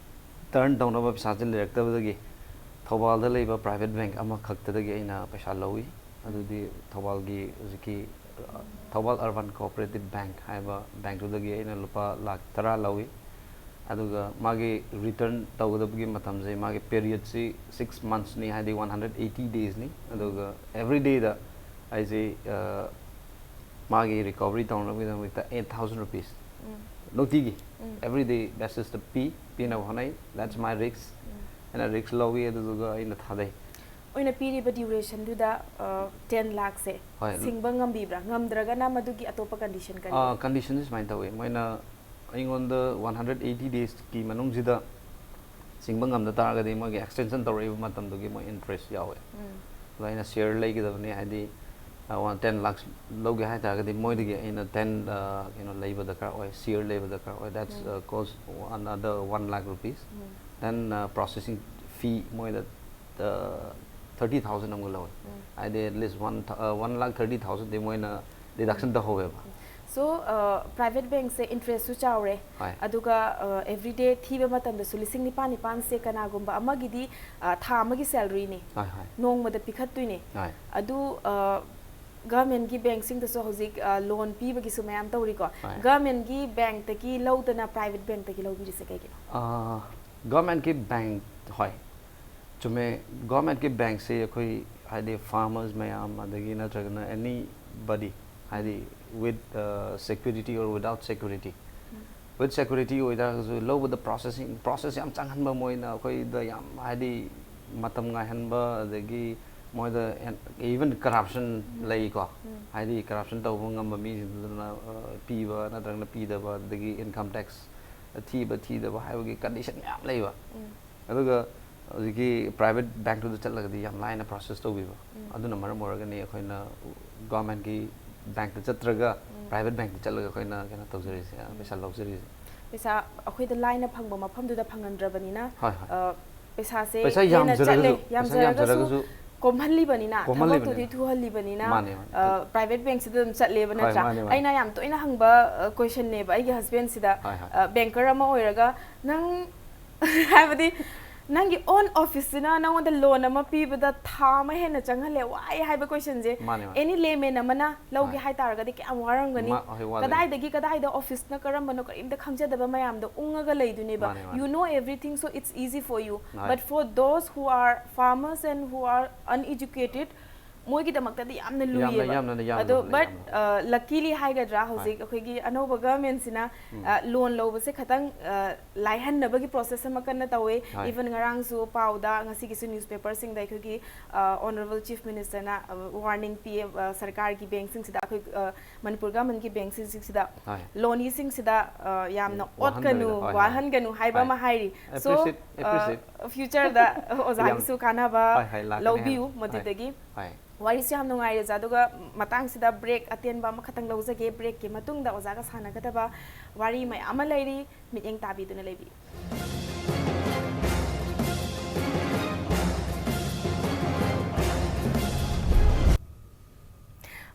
ꯇꯔꯟ ꯇꯧꯅꯕ ꯄꯩꯁꯥꯁꯤ ꯂꯩꯔꯛꯇꯕꯗꯒꯤ, ꯊꯧꯕꯥꯜꯗ ꯂꯩꯕ ꯄ꯭ꯔꯥꯏꯚꯦꯠ ꯕꯦꯡꯛ ꯑꯃꯈꯛꯇꯗꯒꯤ ꯑꯩꯅ ꯄꯩꯁꯥ ꯂꯧꯏ꯫ ꯑꯗꯨꯗꯤ ꯊꯧꯕꯥꯜꯒꯤ ꯍꯧꯖꯤꯛꯀꯤ, ꯑ, ꯊꯧꯕꯥꯜ ꯑꯔꯕꯥꯟ ꯀꯣꯑꯣꯄꯔꯦꯇꯤꯚ ꯕꯦꯡꯛ ꯍꯥꯏꯕ ꯕꯦꯡꯛꯇꯨꯗꯒꯤ ꯑꯩꯅ ꯂꯨꯄꯥ ꯂꯥꯈ ꯇꯔꯥ ꯂꯧꯏ꯫ ꯑꯗꯨꯒ ꯃꯥꯒꯤ ꯔꯤꯇꯔꯟ ꯇꯧꯒꯗꯕꯒꯤ ꯃꯇꯝꯁꯦ, ꯃꯥꯒꯤ ꯄꯦꯔꯤꯌꯗꯁꯤ ꯁꯤꯛꯁ ꯃꯟꯊꯁꯅꯤ, ꯍꯥꯏꯗꯤ ꯋꯥꯟ ꯍꯟꯗ꯭ꯔꯦꯠ ꯑꯩꯠꯇꯤ ꯗꯦꯖꯅꯤ꯫ ꯑꯗꯨꯒ ꯑꯦꯚ꯭ꯔꯤ ꯗꯦꯗ ꯑꯩꯁꯦ, ꯑ, ꯃꯥꯒꯤ ꯔꯤꯀꯣꯚꯔꯤ ꯇꯧꯅꯕꯒꯤꯗꯃꯛꯇ ꯑꯩꯠ ꯊꯥꯎꯖꯟ ꯔꯨꯄꯤꯁ ꯅꯨꯡꯇꯤꯒꯤ, ꯑꯦꯚ꯭ꯔꯤ ꯗꯦ ꯕꯦꯁꯤꯁꯇ ꯄꯤ, ꯄꯤꯅꯕ ꯍꯣꯠꯅꯩ꯫ That's my risk꯫ ꯑꯩꯅ ꯔꯤꯛꯁ ꯂꯧꯏ, ꯑꯗꯨꯗꯨꯒ ꯑꯩꯅ ꯊꯥꯗꯩ꯫ ꯑꯣꯏꯅ ꯄꯤꯔꯤꯕ ꯗ꯭ꯌꯨꯔꯦꯁꯟꯗꯨꯗ ꯇꯦꯟ ꯂꯥꯛꯁꯦ ꯍꯣꯏ꯫ ꯁꯤꯡꯕ ꯉꯝꯕꯤꯕ꯭ꯔꯥ? ꯉꯝꯗ꯭ꯔꯒꯅ ꯃꯗꯨꯒꯤ ꯑꯇꯣꯞꯄ ꯀꯟꯗꯤꯁꯟ ꯀꯔꯤ? ꯑꯥ, ꯀꯟꯗꯤꯁꯟꯁꯦ ꯁꯨꯃꯥꯏꯅ ꯇꯧꯋꯤ, ꯃꯣꯏꯅ ꯑꯩꯉꯣꯟꯗ ꯋꯥꯟ ꯍꯟꯗ꯭ꯔꯦꯠ ꯑꯩꯠꯇꯤ ꯗꯦꯖꯀꯤ ꯃꯅꯨꯡꯁꯤꯗ ꯁꯤꯡꯕ ꯉꯝꯗ ꯇꯥꯔꯒꯗꯤ, ꯃꯣꯏꯒꯤ ꯑꯦꯛꯁꯇꯦꯟꯁꯟ ꯇꯧꯔꯛꯏꯕ ꯃꯇꯝꯗꯨꯒꯤ ꯃꯣꯏ ꯏꯟꯇꯔꯦꯁ ꯌꯥꯎꯋꯦ꯫ ꯑꯗꯣ ꯑꯩꯅ ꯁꯤꯌꯔ ꯂꯩꯒꯗꯕꯅꯤ, ꯍꯥꯏꯗꯤ, ꯇꯦꯟ ꯂꯥꯛꯁ ꯂꯧꯒꯦ ꯍꯥꯏ ꯇꯥꯔꯒꯗꯤ, ꯃꯣꯏꯗꯒꯤ ꯑꯩꯅ ꯇꯦꯟ, ꯀꯩꯅꯣ, ꯂꯩꯕ ꯗꯔꯀꯥꯔ ꯑꯣꯏ, ꯁꯤꯌꯔ ꯂꯩꯕ ꯗꯔꯀꯥꯔ ꯑꯣꯏ꯫ That's cost another one lakh rupees. Then processing fee ꯃꯣꯏꯗ ꯊꯥꯔꯇꯤ ꯊꯥꯎꯖꯟ ꯑꯃꯒ ꯂꯧꯋꯦ꯫ ꯍꯥꯏꯗꯤ, at least one one lakh thirty thousandꯗꯤ ꯃꯣꯏꯅ ꯗꯤꯗꯛꯁꯟ ꯇꯧꯍꯧꯋꯦꯕ꯫ So, ꯄ꯭ꯔꯥꯏꯚꯦꯠ ꯕꯦꯡꯛꯁꯦ ꯏꯟꯇꯔꯦꯁꯁꯨ ꯆꯥꯎꯔꯦ, ꯍꯣꯏ꯫ ꯑꯗꯨꯒ ꯑꯦꯚ꯭ꯔꯤꯗꯦ ꯊꯤꯕ ꯃꯇꯝꯗꯁꯨ ꯂꯤꯁꯤꯡ ꯅꯤꯄꯥꯟ ꯅꯤꯄꯥꯟꯁꯦ ꯀꯅꯥꯒꯨꯝꯕ ꯑꯃꯒꯤꯗꯤ, ꯑ, ꯊꯥ ꯑꯃꯒꯤ ꯁꯦꯂꯔꯤꯅꯤ, ꯍꯣꯏ, ꯍꯣꯏ꯫ ꯅꯣꯡꯃꯗ ꯄꯤꯈꯠꯇꯣꯏꯅꯦ꯫ ꯍꯣꯏ꯫ ꯑꯗꯨ ꯒꯚꯔꯟꯃꯦꯟꯠꯀꯤ ꯕꯦꯡꯛꯁꯤꯡꯗꯁꯨ ꯍꯧꯖꯤꯛ ꯂꯣꯟ ꯄꯤꯕꯒꯤꯁꯨ ꯃꯌꯥꯝ ꯇꯧꯔꯤꯀꯣ꯫ ꯍꯣꯏ꯫ ꯒꯚꯔꯟꯃꯦꯟꯠꯀꯤ ꯕꯦꯡꯛꯇꯒꯤ ꯂꯧꯗꯅ ꯄ꯭ꯔꯥꯏꯚꯦꯠ ꯕꯦꯡꯛꯇꯒꯤ ꯂꯧꯕꯤꯔꯤꯁꯦ ꯀꯩꯒꯤꯅꯣ? ꯒꯚꯔꯟꯃꯦꯟꯠꯀꯤ ꯕꯦꯡꯛ, ꯍꯣꯏ, ꯆꯨꯝꯃꯦ꯫ ꯒꯚꯔꯟꯃꯦꯟꯠꯀꯤ ꯕꯦꯡꯛꯁꯤ ꯑꯩꯈꯣꯏ, ꯍꯥꯏꯗꯤ, ꯐꯥꯔꯃꯔꯁ ꯃꯌꯥꯝ, ꯑꯗꯒꯤ ꯅꯠꯇ꯭ꯔꯒꯅ anybody, ꯍꯥꯏꯗꯤ, with security or without security, with security ꯑꯣꯏꯇꯥꯔꯒꯁꯨ, ꯂꯧꯕꯗ ꯄ꯭ꯔꯣꯁꯦꯁꯤꯡ, ꯄ꯭ꯔꯣꯁꯦꯁ ꯌꯥꯝ ꯆꯪꯍꯟꯕ, ꯃꯣꯏꯅ ꯑꯩꯈꯣꯏꯗ ꯌꯥꯝ, ꯍꯥꯏꯗꯤ, ꯃꯇꯝ ꯉꯥꯏꯍꯟꯕ, ꯑꯗꯒꯤ ꯃꯣꯏꯗ even corruption ꯂꯩꯀꯣ꯫ ꯍꯥꯏꯗꯤ, corruption ꯇꯧꯕ ꯉꯝꯕ ꯃꯤꯁꯤꯡꯗꯨꯅ, ꯑ, ꯄꯤꯕ ꯅꯠꯇ꯭ꯔꯒꯅ ꯄꯤꯗꯕ, ꯑꯗꯒꯤ income tax ꯊꯤꯕ ꯊꯤꯗꯕ ꯍꯥꯏꯕꯒꯤ ꯀꯟꯗꯤꯁꯟ ꯃꯌꯥꯝ ꯂꯩꯕ꯫ ꯑꯗꯨꯒ ꯍꯧꯖꯤꯛꯀꯤ ꯄ꯭ꯔꯥꯏꯚꯦꯠ ꯕꯦꯡꯛꯇꯨꯗ ꯆꯠꯂꯒꯗꯤ ꯌꯥꯝ ꯂꯥꯏꯅ ꯄ꯭ꯔꯣꯁꯦꯁ ꯇꯧꯕꯤꯕ꯫ ꯑꯗꯨꯅ ꯃꯔꯝ ꯑꯣꯏꯔꯒꯅꯤ ꯑꯩꯈꯣꯏꯅ ꯒꯚꯔꯟꯃꯦꯟꯠꯀꯤ ꯕꯦꯡꯛꯇ ꯆꯠꯇ꯭ꯔꯒ ꯄ꯭ꯔꯥꯏꯚꯦꯠ ꯕꯦꯡꯛꯇ ꯆꯠꯂꯒ ꯑꯩꯈꯣꯏꯅ ꯀꯩꯅꯣ ꯇꯧꯖꯔꯤꯁꯦ, ꯑ, ꯄꯩꯁꯥ ꯂꯧꯖꯔꯤꯁꯦ꯫ ꯄꯩꯁꯥ ꯑꯩꯈꯣꯏꯗ ꯂꯥꯏꯅ ꯐꯪꯕ ꯃꯐꯝꯗꯨꯗ ꯐꯪꯍꯟꯗ꯭ꯔꯕꯅꯤꯅ, ꯍꯣꯏ, ꯍꯣꯏ꯫ ꯑ, ꯄꯩꯁꯥꯁꯦ ꯄꯩꯁꯥ ꯍꯦꯟꯅ ꯌꯥꯝꯖꯔꯒꯁꯨ, ꯆꯠꯂꯦ, ꯄꯩꯁꯥ ꯌꯥꯝꯖꯔꯒꯁꯨ ꯌꯥꯝꯖꯔꯒꯁꯨ ꯀꯣꯝꯍꯜꯂꯤꯕꯅꯤꯅ, ꯀꯣꯝꯍꯜꯂꯤꯕꯅꯤꯅ꯫ ꯊꯕꯛꯇꯨꯗꯤ ꯊꯨꯍꯜꯂꯤꯕꯅꯤꯅ, ꯃꯥꯅꯦ, ꯃꯥꯅꯦ꯫ ꯑ, private bankꯁꯤꯗ ꯑꯗꯨꯝ ꯆꯠꯂꯦꯕ, ꯍꯣꯏ, ꯅꯠꯇ꯭ꯔꯥ? ꯃꯥꯅꯦ, ꯃꯥꯅꯦ꯫ ꯑꯩꯅ ꯌꯥꯝ ꯇꯣꯏꯅ ꯍꯪꯕ, ꯑ, questionꯅꯦꯕ ꯑꯩꯒꯤ husbandꯁꯤꯗ, ꯍꯣꯏ, ꯍꯣꯏ꯫ ꯑ, banker ꯑꯃ ꯑꯣꯏꯔꯒ, "ꯅꯪ ꯍꯥꯏꯕꯗꯤ ꯅꯪꯒꯤ own officeꯁꯤꯅ ꯅꯪꯉꯣꯟꯗ loan ꯑꯃ ꯄꯤꯕꯗ ꯊꯥ ꯑꯃ ꯍꯦꯟꯅ ꯆꯪꯍꯜꯂꯦ, ꯋꯥꯏ" ꯍꯥꯏꯕ questionꯁꯦ ꯃꯥꯅꯦ, ꯃꯥꯅꯦ꯫ any layman ꯑꯃꯅ ꯂꯧꯒꯦ ꯍꯣꯏ꯫ ꯍꯥꯏ ꯇꯥꯔꯒꯗꯤ ꯀꯌꯥꯝ ꯋꯥꯔꯝꯒꯅꯤ? ꯃꯥ-, ꯍꯣꯏ, ꯋꯥꯗꯣꯏꯅꯤ꯫ ꯀꯗꯥꯏꯗꯒꯤ ꯀꯗꯥꯏꯗ officeꯅ ꯀꯔꯝꯕꯅꯣ ꯀꯔꯤꯝꯇ ꯈꯪꯖꯗꯕ ꯃꯌꯥꯝꯗꯣ ꯎꯪꯉꯒ ꯂꯩꯗꯣꯏꯅꯦꯕ꯫ ꯃꯥꯅꯦ, ꯃꯥꯅꯦ꯫ You know everything, so it's easy for you. ꯍꯣꯏ꯫ But for those who are farmers and who are uneducated, ꯃꯣꯏꯒꯤꯗꯃꯛꯇꯗꯤ ꯌꯥꯝꯅ ꯌꯥꯝꯅ, ꯂꯨꯏꯌꯦꯕ꯫ ꯌꯥꯝꯅ, ꯌꯥꯝꯅ ꯑꯗꯣ ꯂꯨꯕꯅꯦ, but, ꯌꯥꯝꯅ꯫ ꯑ, luckily ꯍꯥꯏꯒꯗ꯭ꯔꯥ, ꯍꯧꯖꯤꯛ ꯑꯩꯈꯣꯏꯒꯤ ꯑꯅꯧꯕ governmentꯁꯤꯅ, ꯎꯝ꯫ ꯑ, loan ꯂꯧꯕꯁꯦ ꯈꯇꯪ, ꯑ, ꯂꯥꯏꯍꯟꯅꯕꯒꯤ process ꯑꯃ ꯀꯟꯅ ꯇꯧꯋꯦ꯫ ꯍꯣꯏ꯫ Even ꯉꯔꯥꯡꯁꯨ ꯄꯥꯎꯗ, ꯉꯁꯤꯒꯤꯁꯨ newspaperꯁꯤꯡꯗ ꯑꯩꯈꯣꯏꯒꯤ, ꯑ, honourable chief ministerꯅ, ꯑ, warning ꯄꯤꯌꯦ, ꯑ, ꯁꯔꯀꯥꯔꯒꯤ bankꯁꯤꯡꯁꯤꯗ, ꯑꯩꯈꯣꯏ, ꯑ, ꯃꯅꯤꯄꯨꯔ governmentꯀꯤ bankꯁꯤꯡꯁꯤꯗ ꯍꯣꯏ꯫ loaneeꯁꯤꯡꯁꯤꯗ, ꯑ, ꯌꯥꯝꯅ ꯎꯝ, ꯋꯥꯍꯟꯒꯅꯨ, ꯑꯣꯠꯀꯅꯨ, ꯍꯣꯏ, ꯍꯣꯏ꯫ ꯋꯥꯍꯟꯒꯅꯨ ꯍꯥꯏꯕ ꯍꯣꯏ꯫ ꯑꯃ ꯍꯥꯏꯔꯤ꯫ So, Appreciate, ꯑ, appreciate꯫ futureꯗ ꯑꯣꯖꯥꯒꯤꯁꯨ ꯌꯥꯝ-, ꯀꯥꯟꯅꯕ ꯍꯣꯏ, ꯍꯣꯏ, ꯂꯥꯛꯀꯅꯤ ꯂꯧꯕꯤꯌꯨ ꯍꯥꯏꯅ꯫ ꯃꯗꯨꯗꯒꯤ꯫ ꯍꯣꯏ꯫ ꯋꯥꯔꯤꯁꯨ ꯌꯥꯝ ꯅꯨꯡꯉꯥꯏꯔꯦ ꯑꯣꯖꯥ, ꯑꯗꯨꯒ ꯃꯇꯥꯡꯁꯤꯗ break ꯑꯇꯦꯟꯕ ꯑꯃꯈꯛꯇꯪ ꯂꯧꯖꯒꯦ꯫ Breakꯀꯤ ꯃꯇꯨꯡꯗ ꯑꯣꯖꯥꯒ ꯁꯥꯟꯅꯒꯗꯕ ꯋꯥꯔꯤ ꯃꯌꯥꯝ ꯑꯃ ꯂꯩꯔꯤ, ꯃꯤꯠꯌꯦꯡ ꯇꯥꯕꯤꯗꯨꯅ ꯂꯩꯕꯤꯌꯨ꯫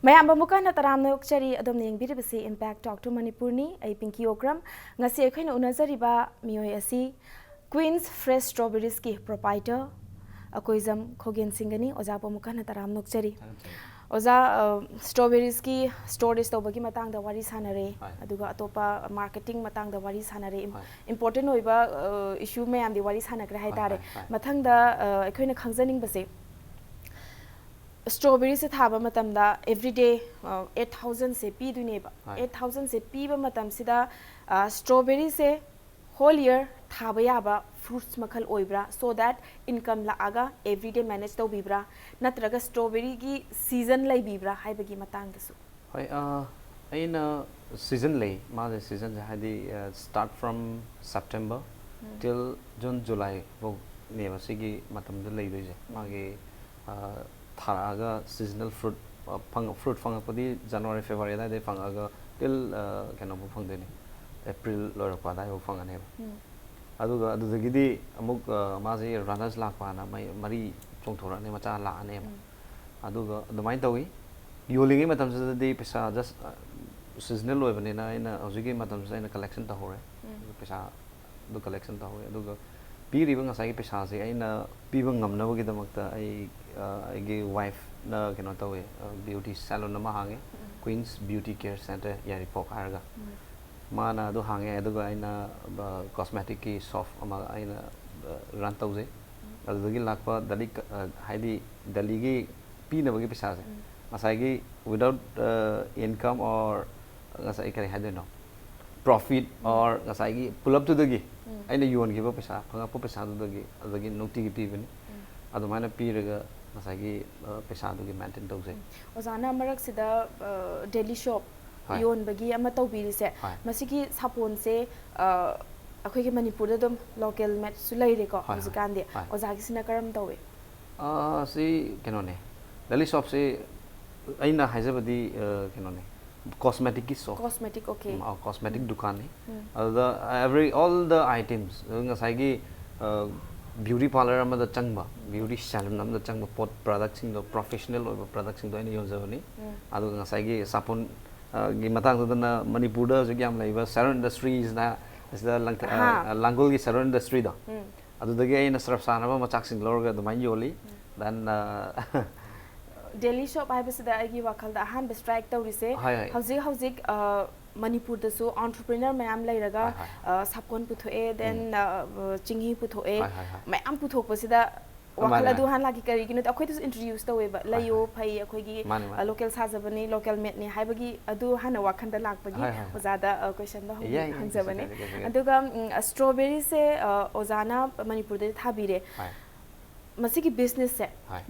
ꯃꯌꯥꯝꯕꯨ ꯑꯃꯨꯛꯀ ꯍꯟꯅ ꯇꯔꯥꯝꯅ ꯑꯣꯛꯆꯔꯤ꯫ ꯑꯗꯣꯝꯅ ꯌꯦꯡꯕꯤꯔꯤꯕꯁꯤ Impact Talk to ꯃꯅꯤꯄꯨꯔꯅꯤ꯫ ꯑꯩ ꯄꯤꯡꯀꯤ ꯑꯣꯀ꯭ꯔꯝ꯫ ꯉꯁꯤ ꯑꯩꯈꯣꯏꯅ ꯎꯅꯖꯔꯤꯕ ꯃꯤꯑꯣꯏ ꯑꯁꯤ Queen's Fresh Strawberriesꯀꯤ proprietor ꯑꯀꯣꯏꯖꯝ ꯈꯣꯒꯦꯟ ꯁꯤꯡꯒꯅꯤ꯫ ꯑꯣꯖꯥꯕꯨ ꯑꯃꯨꯛ ꯍꯟꯅ ꯇꯔꯥꯝꯅ ꯑꯣꯛꯆꯔꯤ꯫ ꯑꯣꯖꯥ, ꯑ, strawberriesꯀꯤ storage ꯇꯧꯕꯒꯤ ꯃꯇꯥꯡꯗ ꯋꯥꯔꯤ ꯁꯥꯟꯅꯔꯦ, ꯍꯣꯏ꯫ ꯑꯗꯨꯒ ꯑꯇꯣꯞꯄ marketing ꯃꯇꯥꯡꯗ ꯋꯥꯔꯤ ꯁꯥꯟꯅꯔꯦ, im-, ꯍꯣꯏ꯫ important ꯑꯣꯏꯕ, ꯑ, issue ꯃꯌꯥꯝꯗꯤ ꯋꯥꯔꯤ ꯁꯥꯟꯅꯈ꯭ꯔꯦ ꯍꯣꯏ, ꯍꯥꯏꯇꯥꯔꯦ꯫ ꯍꯣꯏ, ꯍꯣꯏ꯫ ꯃꯊꯪꯗ, ꯑ, ꯑꯩꯈꯣꯏꯅ ꯈꯪꯖꯅꯤꯡꯕꯁꯦ, strawberryꯁꯦ ꯊꯥꯕ ꯃꯇꯝꯗ everyday, ꯑ, eight thousandꯁꯦ ꯄꯤꯗꯣꯏꯅꯦꯕ꯫ ꯍꯣꯏ꯫ Eight thousandꯁꯦ ꯄꯤꯕ ꯃꯇꯝꯁꯤꯗ, ꯑ, strawberryꯁꯦ whole year ꯊꯥꯕ ꯌꯥꯕ fruits ꯃꯈꯜ ꯑꯣꯏꯕ꯭ꯔꯥ? So that income ꯂꯥꯛꯑꯒ everyday manage ꯇꯧꯕꯤꯕ꯭ꯔꯥ? ꯅꯠꯇ꯭ꯔꯒ strawberryꯒꯤ season ꯂꯩꯕꯤꯕ꯭ꯔꯥ ꯍꯥꯏꯕꯒꯤ ꯃꯇꯥꯡꯗꯁꯨ꯫ ꯍꯣꯏ, ꯑ, ꯑꯩꯅ season ꯂꯩ꯫ ꯃꯥꯁꯦ seasonꯁꯦ ꯍꯥꯏꯗꯤ, ꯑ, start from September um. till June, July ꯐꯥꯎꯅꯦꯕ ꯁꯤꯒꯤ ꯃꯇꯝꯗ ꯂꯩꯗꯣꯏꯁꯦ꯫ ꯃꯥꯒꯤ, ꯑ, ꯊꯥꯔꯛꯑꯒ seasonal fruit, ꯑ, ꯐꯪ-, fruit ꯐꯪꯉꯛꯄꯗꯤ January, February ꯑꯗꯨꯋꯥꯏꯗꯩ ꯐꯪꯉꯛꯑꯒ till, ꯑ, ꯀꯩꯅꯣꯐꯥꯎ ꯐꯪꯗꯣꯏꯅꯦ, April ꯂꯣꯏꯔꯛꯄ ꯑꯗꯨꯋꯥꯏꯐꯥꯎ ꯐꯪꯉꯅꯦꯕ꯫ ꯎꯝ꯫ ꯑꯗꯨꯒ ꯑꯗꯨꯗꯒꯤꯗꯤ ꯑꯃꯨꯛ, ꯑ, ꯃꯥꯁꯦ runners ꯂꯥꯛꯄꯅ ꯃꯩ-, ꯃꯔꯤ ꯆꯣꯡꯊꯣꯔꯛꯑꯅꯤ, ꯃꯆꯥ ꯂꯥꯛꯑꯅꯦꯕ꯫ ꯑꯗꯨꯒ ꯑꯗꯨꯃꯥꯏꯅ ꯇꯧꯋꯤ꯫ ꯌꯣꯜꯂꯤꯉꯩ ꯃꯇꯝꯁꯤꯗꯗꯤ ꯄꯩꯁꯥ just seasonal ꯑꯣꯏꯕꯅꯤꯅ ꯑꯩꯅ ꯍꯧꯖꯤꯛꯀꯤ ꯃꯇꯝꯁꯤꯗ ꯑꯩꯅ collection ꯇꯧꯍꯧꯔꯦ꯫ ꯑꯗꯨ ꯄꯩꯁꯥ ꯑꯗꯨ collection ꯇꯧꯍꯧꯔꯦ꯫ ꯑꯗꯨꯒ ꯄꯤꯔꯤꯕ ꯉꯁꯥꯏꯒꯤ ꯄꯩꯁꯥꯁꯦ ꯑꯩꯅ ꯄꯤꯕ ꯉꯝꯅꯕꯒꯤꯗꯃꯛꯇ ꯑꯩ ꯑ, ꯑꯩꯒꯤ wifeꯅ ꯀꯩꯅꯣ ꯇꯧꯋꯦ, beauty salon ꯑꯃ ꯍꯥꯡꯉꯦ, Queens Beauty Care Center ꯌꯥꯏꯔꯤꯄꯣꯛ ꯍꯥꯏꯔꯒ꯫ ꯃꯥꯅ ꯑꯗꯨ ꯍꯥꯡꯉꯦ꯫ ꯑꯗꯨꯒ ꯑꯩꯅ cosmeticꯀꯤ shop ꯑꯃ ꯑꯩꯅ run ꯇꯧꯖꯩ꯫ ꯑꯗꯨꯗꯒꯤ ꯂꯥꯛꯄ ꯗꯦꯂꯤ ꯍꯥꯏꯗꯤ ꯗꯦꯂꯤꯒꯤ ꯄꯤꯅꯕꯒꯤ ꯄꯩꯁꯥꯁꯦ ꯉꯁꯥꯏꯒꯤ without income or ꯉꯁꯥꯏ ꯀꯔꯤ ꯍꯥꯏꯗꯣꯏꯅꯣ, profit or ꯉꯁꯥꯏꯒꯤ ꯄꯨꯂꯞꯇꯨꯗꯒꯤ ꯑꯩꯅ ꯌꯣꯟꯈꯤꯕ ꯄꯩꯁꯥ, ꯐꯪꯉꯛꯄ ꯄꯩꯁꯥꯗꯨꯗꯒꯤ ꯑꯗꯨꯗꯒꯤ ꯅꯨꯡꯇꯤꯒꯤ ꯄꯤꯕꯅꯤ꯫ ꯑꯗꯨꯃꯥꯏꯅ ꯄꯤꯔꯒ ꯉꯁꯥꯏꯒꯤ ꯄꯩꯁꯥꯗꯨꯒꯤ maintain ꯇꯧꯖꯩ꯫ ꯑꯣꯖꯥꯅ ꯃꯔꯛꯁꯤꯗ daily shop ꯌꯣꯟꯕꯒꯤ ꯑꯃ ꯇꯧꯕꯤꯔꯤꯁꯦ, ꯃꯁꯤꯒꯤ ꯁꯥꯄꯣꯟꯁꯦ ꯑꯩꯈꯣꯏꯒꯤ ꯃꯅꯤꯄꯨꯔꯗ ꯑꯗꯨꯝ local madeꯁꯨ ꯂꯩꯔꯦꯀꯣ ꯍꯧꯖꯤꯛꯀꯥꯟꯗꯤ꯫ ꯑꯣꯖꯥꯒꯤꯁꯤꯅ ꯀꯔꯝ ꯇꯧꯏ? ꯁꯤ ꯀꯩꯅꯣꯅꯦ, daily shopꯁꯤ ꯑꯩꯅ ꯍꯥꯏꯖꯕꯗꯤ ꯀꯩꯅꯣꯅꯦ, cosmeticꯀꯤ shop꯫ Cosmetic, okay. Cosmetic ꯗꯨꯀꯥꯟꯅꯤ꯫ ꯑꯗꯨꯗ every all the items, ꯑꯗꯨ ꯉꯁꯥꯏꯒꯤ beauty parlour ꯑꯃꯗ ꯆꯪꯕ, beauty salon ꯑꯃꯗ ꯆꯪꯕ ꯄꯣꯠ, productꯁꯤꯡꯗꯣ, professional ꯑꯣꯏꯕ productꯁꯤꯡꯗꯣ ꯑꯩꯅ ꯌꯣꯟꯖꯕꯅꯤ꯫ ꯑꯗꯨꯒ ꯉꯁꯥꯏꯒꯤ ꯁꯥꯄꯣꯟ ꯒꯤ ꯃꯇꯥꯡꯗꯨꯗꯅ ꯃꯅꯤꯄꯨꯔꯗ ꯍꯧꯖꯤꯛ ꯌꯥꯝ ꯂꯩꯕ Saron Industriesꯅ ꯑꯁꯤꯗ ꯂꯥꯡꯒꯣꯜꯒꯤ Saron Industryꯗꯣ, ꯑꯗꯨꯗꯒꯤ ꯑꯩꯅ ꯁꯔꯞ ꯁꯥꯟꯅꯕ ꯃꯆꯥꯛꯁꯤꯡ ꯂꯧꯔꯒ ꯑꯗꯨꯃꯥꯏꯅ ꯌꯣꯜꯂꯤ꯫ Then daily shop ꯍꯥꯏꯕꯁꯤꯗ ꯑꯩꯒꯤ ꯋꯥꯈꯜꯗ ꯑꯍꯥꯟꯕ strike ꯇꯧꯔꯤꯁꯦ, ꯍꯧꯖꯤꯛ ꯍꯧꯖꯤꯛ ꯃꯅꯤꯄꯨꯔꯗꯁꯨ entrepreneur ꯃꯌꯥꯝ ꯂꯩꯔꯒ ꯁꯥꯄꯣꯟ ꯄꯨꯊꯣꯛꯑꯦ, then ꯆꯤꯡꯍꯤ ꯄꯨꯊꯣꯛꯑꯦ, ꯃꯌꯥꯝ ꯄꯨꯊꯣꯛꯄꯁꯤꯗ ꯋꯥꯈꯜ ꯑꯗꯨ ꯍꯥꯟꯅ ꯂꯥꯛꯈꯤ꯫ ꯀꯔꯤꯒꯤꯅꯣꯗꯤ ꯑꯩꯈꯣꯏꯗꯁꯨ introduce ꯇꯧꯋꯦꯕ, ꯂꯩꯌꯣ, ꯐꯩ, ꯑꯩꯈꯣꯏꯒꯤ local ꯁꯥꯖꯕꯅꯤ, local madeꯅꯤ ꯍꯥꯏꯕꯒꯤ ꯑꯗꯨ ꯍꯥꯟꯅ ꯋꯥꯈꯜꯗ ꯂꯥꯛꯄꯒꯤ ꯑꯣꯖꯥꯗ questionꯗꯣ ꯍꯪꯖꯕꯅꯦ꯫ ꯑꯗꯨꯒ strawberryꯁꯦ ꯑꯣꯖꯥꯅ ꯃꯅꯤꯄꯨꯔꯗꯗꯤ ꯊꯥꯕꯤꯔꯦ꯫ ꯃꯁꯤꯒꯤ businessꯁꯦ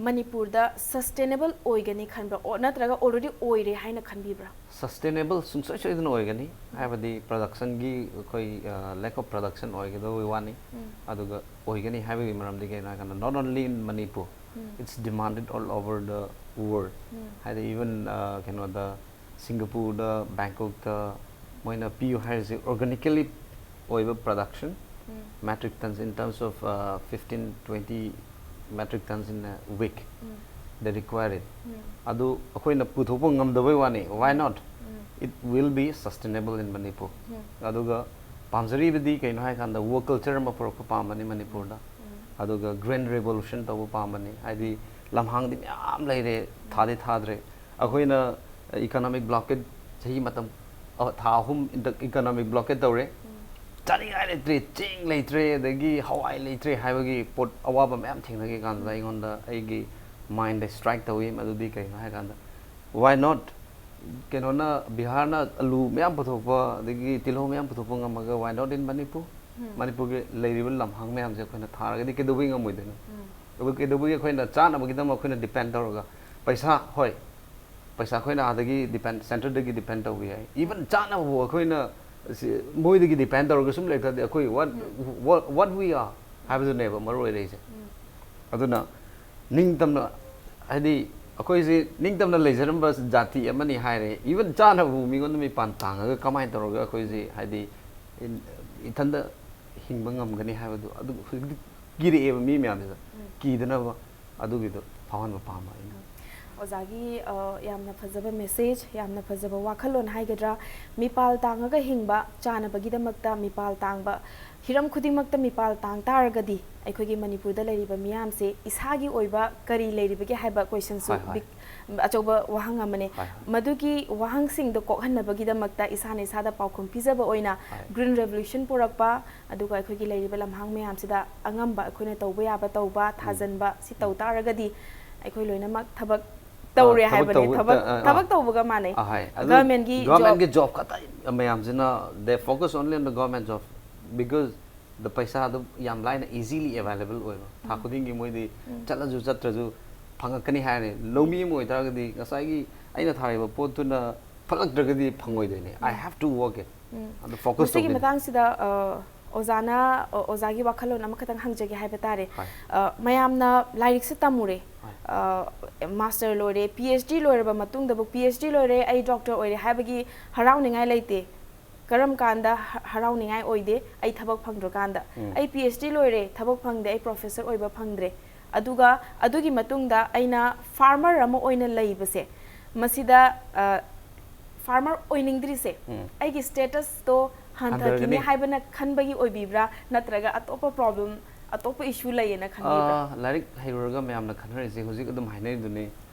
ꯃꯅꯤꯄꯨꯔꯗ sustainable ꯑꯣꯏꯒꯅꯤ ꯈꯟꯕ꯭ꯔꯥ, ꯅꯠꯇ꯭ꯔꯒ already ꯑꯣꯏꯔꯦ ꯍꯥꯏꯅ ꯈꯟꯕꯤꯕ꯭ꯔꯥ? Sustainable ꯁꯨꯡꯁꯣꯏ ꯁꯣꯏꯗꯅ ꯑꯣꯏꯒꯅꯤ꯫ ꯍꯥꯏꯕꯗꯤ productionꯒꯤ ꯑꯩꯈꯣꯏ lack of production ꯑꯣꯏꯒꯗꯕꯒꯤ ꯋꯥꯅꯤ꯫ ꯑꯗꯨꯒ ꯑꯣꯏꯒꯅꯤ ꯍꯥꯏꯕꯒꯤ ꯃꯔꯝꯗꯤ ꯀꯩꯅꯣ ꯍꯥꯏꯀꯥꯟꯗ, not only in Manipur, it's demanded all over the world꯫ ꯍꯥꯏꯗꯤ even ꯀꯩꯅꯣꯗ, ꯁꯤꯡꯒꯥꯄꯨꯔꯗ, ꯕꯦꯡꯀꯣꯛꯇ ꯃꯣꯏꯅ ꯄꯤꯌꯨ ꯍꯥꯏꯔꯤꯁꯦ organically ꯑꯣꯏꯕ production, metric tons in terms of fifteen twenty metric tons in a week. They require it. ꯑꯗꯨ ꯑꯩꯈꯣꯏꯅ ꯄꯨꯊꯣꯛꯄ ꯉꯝꯗꯕꯩ ꯋꯥꯅꯤ, why not? It will be sustainable in Manipur. ꯑꯗꯨꯒ ꯄꯥꯝꯖꯔꯤꯕꯗꯤ ꯀꯩꯅꯣ ꯍꯥꯏꯀꯥꯟꯗ work culture ꯑꯃ ꯄꯨꯔꯛꯄ ꯄꯥꯝꯕꯅꯤ ꯃꯅꯤꯄꯨꯔꯗ꯫ ꯑꯗꯨꯒ green revolution ꯇꯧꯕ ꯄꯥꯝꯕꯅꯤ꯫ ꯍꯥꯏꯗꯤ ꯂꯝꯍꯥꯡꯗꯤ ꯃꯌꯥꯝ ꯂꯩꯔꯦ, ꯊꯥꯗꯤ ꯊꯥꯗ꯭ꯔꯦ꯫ ꯑꯩꯈꯣꯏꯅ economic blockade ꯆꯍꯤ ꯃꯇꯝ, ꯑ, ꯊꯥ ꯑꯍꯨꯝ economic blockade ꯇꯧꯔꯦ꯫ ꯆꯥꯅꯤꯡꯉꯥꯏ ꯂꯩꯇ꯭ꯔꯦ, ꯆꯦꯡ ꯂꯩꯇ꯭ꯔꯦ, ꯑꯗꯒꯤ ꯍꯋꯥꯏ ꯂꯩꯇ꯭ꯔꯦ ꯍꯥꯏꯕꯒꯤ ꯄꯣꯠ ꯑꯋꯥꯕ ꯃꯌꯥꯝ ꯊꯦꯡꯅꯈꯤ ꯀꯥꯟꯗ ꯑꯩꯉꯣꯟꯗ ꯑꯩꯒꯤ mindꯗ strike ꯇꯧꯏ꯫ ꯃꯗꯨꯗꯤ ꯀꯩꯅꯣ ꯍꯥꯏꯀꯥꯟꯗ, why not? ꯀꯩꯅꯣꯅ, ꯕꯤꯍꯥꯔꯅ ꯑꯂꯨ ꯃꯌꯥꯝ ꯄꯨꯊꯣꯛꯄ, ꯑꯗꯒꯤ ꯇꯤꯜꯍꯧ ꯃꯌꯥꯝ ꯄꯨꯊꯣꯛꯄ ꯉꯝꯃꯒ, why not in Manipur? ꯃꯅꯤꯄꯨꯔꯒꯤ ꯂꯩꯔꯤꯕ ꯂꯝꯍꯥꯡ ꯃꯌꯥꯝꯁꯦ ꯑꯩꯈꯣꯏꯅ ꯊꯥꯔꯒꯗꯤ ꯀꯩꯗꯧꯕꯩ ꯉꯝꯃꯣꯏꯗꯣꯏꯅꯣ? ꯑꯗꯨ ꯀꯩꯗꯧꯕꯒꯤ ꯑꯩꯈꯣꯏꯅ ꯆꯥꯅꯕꯒꯤꯗꯃꯛ ꯑꯩꯈꯣꯏꯅ depend ꯇꯧꯔꯒ, ꯄꯩꯁꯥ, ꯍꯣꯏ, ꯄꯩꯁꯥ ꯑꯩꯈꯣꯏꯅ ꯑꯥꯗꯒꯤ depend, centreꯗꯒꯤ depend ꯇꯧꯕ ꯌꯥꯏ꯫ Even ꯆꯥꯅꯕꯕꯨ ꯑꯩꯈꯣꯏꯅ ꯁꯤ, ꯃꯣꯏꯗꯒꯤ depend ꯇꯧꯔꯒ ꯁꯨꯝ ꯂꯩꯇ꯭ꯔꯗꯤ ꯑꯩꯈꯣꯏ what, what, what we are ꯍꯥꯏꯕꯗꯨꯅꯦꯕ ꯃꯔꯨ ꯑꯣꯏꯔꯛꯏꯁꯦ꯫ ꯑꯗꯨꯅ ꯅꯤꯡꯇꯝꯅ, ꯍꯥꯏꯗꯤ, ꯑꯩꯈꯣꯏꯁꯤ ꯅꯤꯡꯇꯝꯅ ꯂꯩꯖꯔꯝꯕ ꯖꯥꯇꯤ ꯑꯃꯅꯤ ꯍꯥꯏꯔꯦ꯫ Even ꯆꯥꯅꯕꯕꯨ ꯃꯤꯉꯣꯟꯗ ꯃꯤꯄꯥꯟ ꯇꯥꯡꯉꯒ ꯀꯃꯥꯏꯅ ꯇꯧꯔꯒ ꯑꯩꯈꯣꯏꯁꯤ, ꯍꯥꯏꯗꯤ, ꯏꯟ-, ꯏꯊꯟꯗ ꯍꯤꯡꯕ ꯉꯝꯒꯅꯤ ꯍꯥꯏꯕꯗꯨ ꯑꯗꯨ ꯍꯧꯖꯤꯛꯇꯤ ꯀꯤꯔꯛꯑꯦꯕ ꯃꯤ ꯃꯌꯥꯝꯁꯤꯗ꯫ ꯀꯤꯗꯅꯕ ꯑꯗꯨꯒꯤꯗꯣ ꯐꯥꯎꯍꯟꯕ ꯄꯥꯝꯕ ꯑꯩꯅ꯫ ꯑꯣꯖꯥꯒꯤ, ꯑ, ꯌꯥꯝꯅ ꯐꯖꯕ message, ꯌꯥꯝꯅ ꯐꯖꯕ ꯋꯥꯈꯜꯂꯣꯟ ꯍꯥꯏꯒꯗ꯭ꯔꯥ, ꯃꯤꯄꯥꯜ ꯇꯥꯡꯉꯒ ꯍꯤꯡꯕ, ꯆꯥꯅꯕꯒꯤꯗꯃꯛꯇ ꯃꯤꯄꯥꯜ ꯇꯥꯡꯕ, ꯍꯤꯔꯝ ꯈꯨꯗꯤꯡꯃꯛꯇ ꯃꯤꯄꯥꯜ ꯇꯥꯡ ꯇꯥꯔꯒꯗꯤ ꯑꯩꯈꯣꯏꯒꯤ ꯃꯅꯤꯄꯨꯔꯗ ꯂꯩꯔꯤꯕ ꯃꯤꯌꯥꯝꯁꯦ ꯏꯁꯥꯒꯤ ꯑꯣꯏꯕ ꯀꯔꯤ ꯂꯩꯔꯤꯕꯒꯦ ꯍꯥꯏꯕ questionꯁꯨ ꯍꯣꯏ, ꯍꯣꯏ꯫ big, ꯑꯆꯧꯕ ꯋꯥꯍꯪ ꯑꯃꯅꯦ꯫ ꯍꯣꯏ, ꯍꯣꯏ꯫ ꯃꯗꯨꯒꯤ ꯋꯥꯍꯪꯁꯤꯡꯗꯣ ꯀꯣꯛꯍꯟꯅꯕꯒꯤꯗꯃꯛꯇ ꯏꯁꯥꯅ ꯏꯁꯥꯗ ꯄꯥꯎꯈꯨꯝ ꯄꯤꯖꯕ ꯑꯣꯏꯅ ꯍꯣꯏ꯫ Green Revolution ꯄꯨꯔꯛꯄ, ꯑꯗꯨꯒ ꯑꯩꯈꯣꯏꯒꯤ ꯂꯩꯔꯤꯕ ꯂꯝꯍꯥꯡ ꯃꯌꯥꯝꯁꯤꯗ ꯑꯉꯝꯕ ꯑꯩꯈꯣꯏꯅ ꯇꯧꯕ ꯌꯥꯕ ꯇꯧꯕ, ꯊꯥꯖꯟꯕ, ꯁꯤ ꯇꯧ ꯇꯥꯔꯒꯗꯤ ꯑꯩꯈꯣꯏ ꯂꯣꯏꯅꯃꯛ ꯊꯕꯛ ꯇꯧꯔꯦ ꯊꯕꯛ ꯍꯥꯏꯕꯅꯦ꯫ ꯇꯧꯕ-, ꯊꯕꯛ, ꯑ, ꯑ, ꯑ꯫ ꯊꯕꯛ ꯇꯧꯕꯒ ꯃꯥꯟꯅꯩ꯫ ꯑꯍꯣꯏ꯫ ꯑꯗꯨ Governmentꯀꯤ job꯫ Governmentꯀꯤ job ꯈꯛꯇ ꯃꯌꯥꯝꯁꯤꯅ they focus only on the government job because the ꯄꯩꯁꯥꯗꯨ ꯌꯥꯝ ꯂꯥꯏꯅ easily available ꯑꯣꯏꯕ꯫ ꯊꯥ ꯈꯨꯗꯤꯡꯒꯤ ꯃꯣꯏꯗꯤ ꯆꯠꯂꯁꯨ ꯆꯠꯇ꯭ꯔꯁꯨ ꯐꯪꯉꯛꯀꯅꯤ ꯍꯥꯏꯔꯅꯤ꯫ ꯂꯧꯃꯤ ꯑꯃ ꯑꯣꯏꯇꯥꯔꯒꯗꯤ ꯉꯁꯥꯏꯒꯤ ꯑꯩꯅ ꯊꯥꯔꯤꯕ ꯄꯣꯠꯇꯨꯅ ꯐꯠꯂꯛꯇ꯭ꯔꯒꯗꯤ ꯐꯪꯉꯣꯏꯗꯣꯏꯅꯦ꯫ I have to work it꯫ ꯑꯗꯨ focus ꯃꯁꯤꯒꯤ ꯇꯧꯗꯣꯏꯅꯦ꯫ ꯃꯇꯥꯡꯁꯤꯗ, ꯑ, ꯑꯣꯖꯥꯅ, ꯑ, ꯑꯣꯖꯥꯒꯤ ꯋꯥꯈꯜꯂꯣꯟ ꯑꯃꯈꯛꯇꯪ ꯍꯪꯖꯒꯦ ꯍꯥꯏꯕ ꯇꯥꯔꯦ꯫ ꯍꯣꯏ꯫ ꯑ, ꯃꯌꯥꯝꯅ ꯂꯥꯏꯔꯤꯛꯁꯦ ꯇꯝꯃꯨꯔꯦ꯫ ꯍꯣꯏ꯫ ꯑ, master ꯂꯣꯏꯔꯦ, PhD ꯂꯣꯏꯔꯕ ꯃꯇꯨꯡꯗꯕꯨ, PhD ꯂꯣꯏꯔꯦ, ꯑꯩ doctor ꯑꯣꯏꯔꯦ ꯍꯥꯏꯕꯒꯤ ꯍꯔꯥꯎꯅꯤꯡꯉꯥꯏ ꯂꯩꯇꯦ꯫ ꯀꯔꯝ ꯀꯥꯟꯗ ꯍ-, ꯍꯔꯥꯎꯅꯤꯡꯉꯥꯏ ꯑꯣꯏꯗꯦ? ꯑꯩ ꯊꯕꯛ ꯐꯪꯗ꯭ꯔꯀꯥꯟꯗ꯫ ꯎꯝ꯫ ꯑꯩ PhD ꯂꯣꯏꯔꯦ, ꯊꯕꯛ ꯐꯪꯗꯦ, ꯑꯩ professor ꯑꯣꯏꯕ ꯐꯪꯗ꯭ꯔꯦ꯫ ꯑꯗꯨꯒ ꯑꯗꯨꯒꯤ ꯃꯇꯨꯡꯗ ꯑꯩꯅ farmer ꯑꯃ ꯑꯣꯏꯅ ꯂꯩꯕꯁꯦ, ꯃꯁꯤꯗ farmer ꯑꯣꯏꯅꯤꯡꯗ꯭ꯔꯤꯁꯦ, ꯎꯝ꯫ ꯑꯩꯒꯤ statusꯇꯣ ꯍꯟꯊꯈꯤꯅꯤ ꯍꯟꯊꯔꯒꯅꯤ꯫ ꯍꯥꯏꯕꯅ ꯈꯟꯕꯒꯤ ꯑꯣꯏꯕꯤꯕ꯭ꯔꯥ, ꯅꯠꯇ꯭ꯔꯒ ꯑꯇꯣꯞꯄ problem, ꯑꯇꯣꯞꯄ issue ꯂꯩꯌꯦꯅ ꯈꯟꯕꯤꯕ꯭ꯔꯥ? ꯑꯥ, ꯂꯥꯏꯔꯤꯛ ꯍꯩꯔꯨꯔꯒ ꯃꯌꯥꯝꯅ ꯈꯟꯅꯔꯤꯁꯦ ꯍꯧꯖꯤꯛ ꯑꯗꯨꯝ ꯍꯥꯏꯅꯔꯤꯗꯨꯅꯤ꯫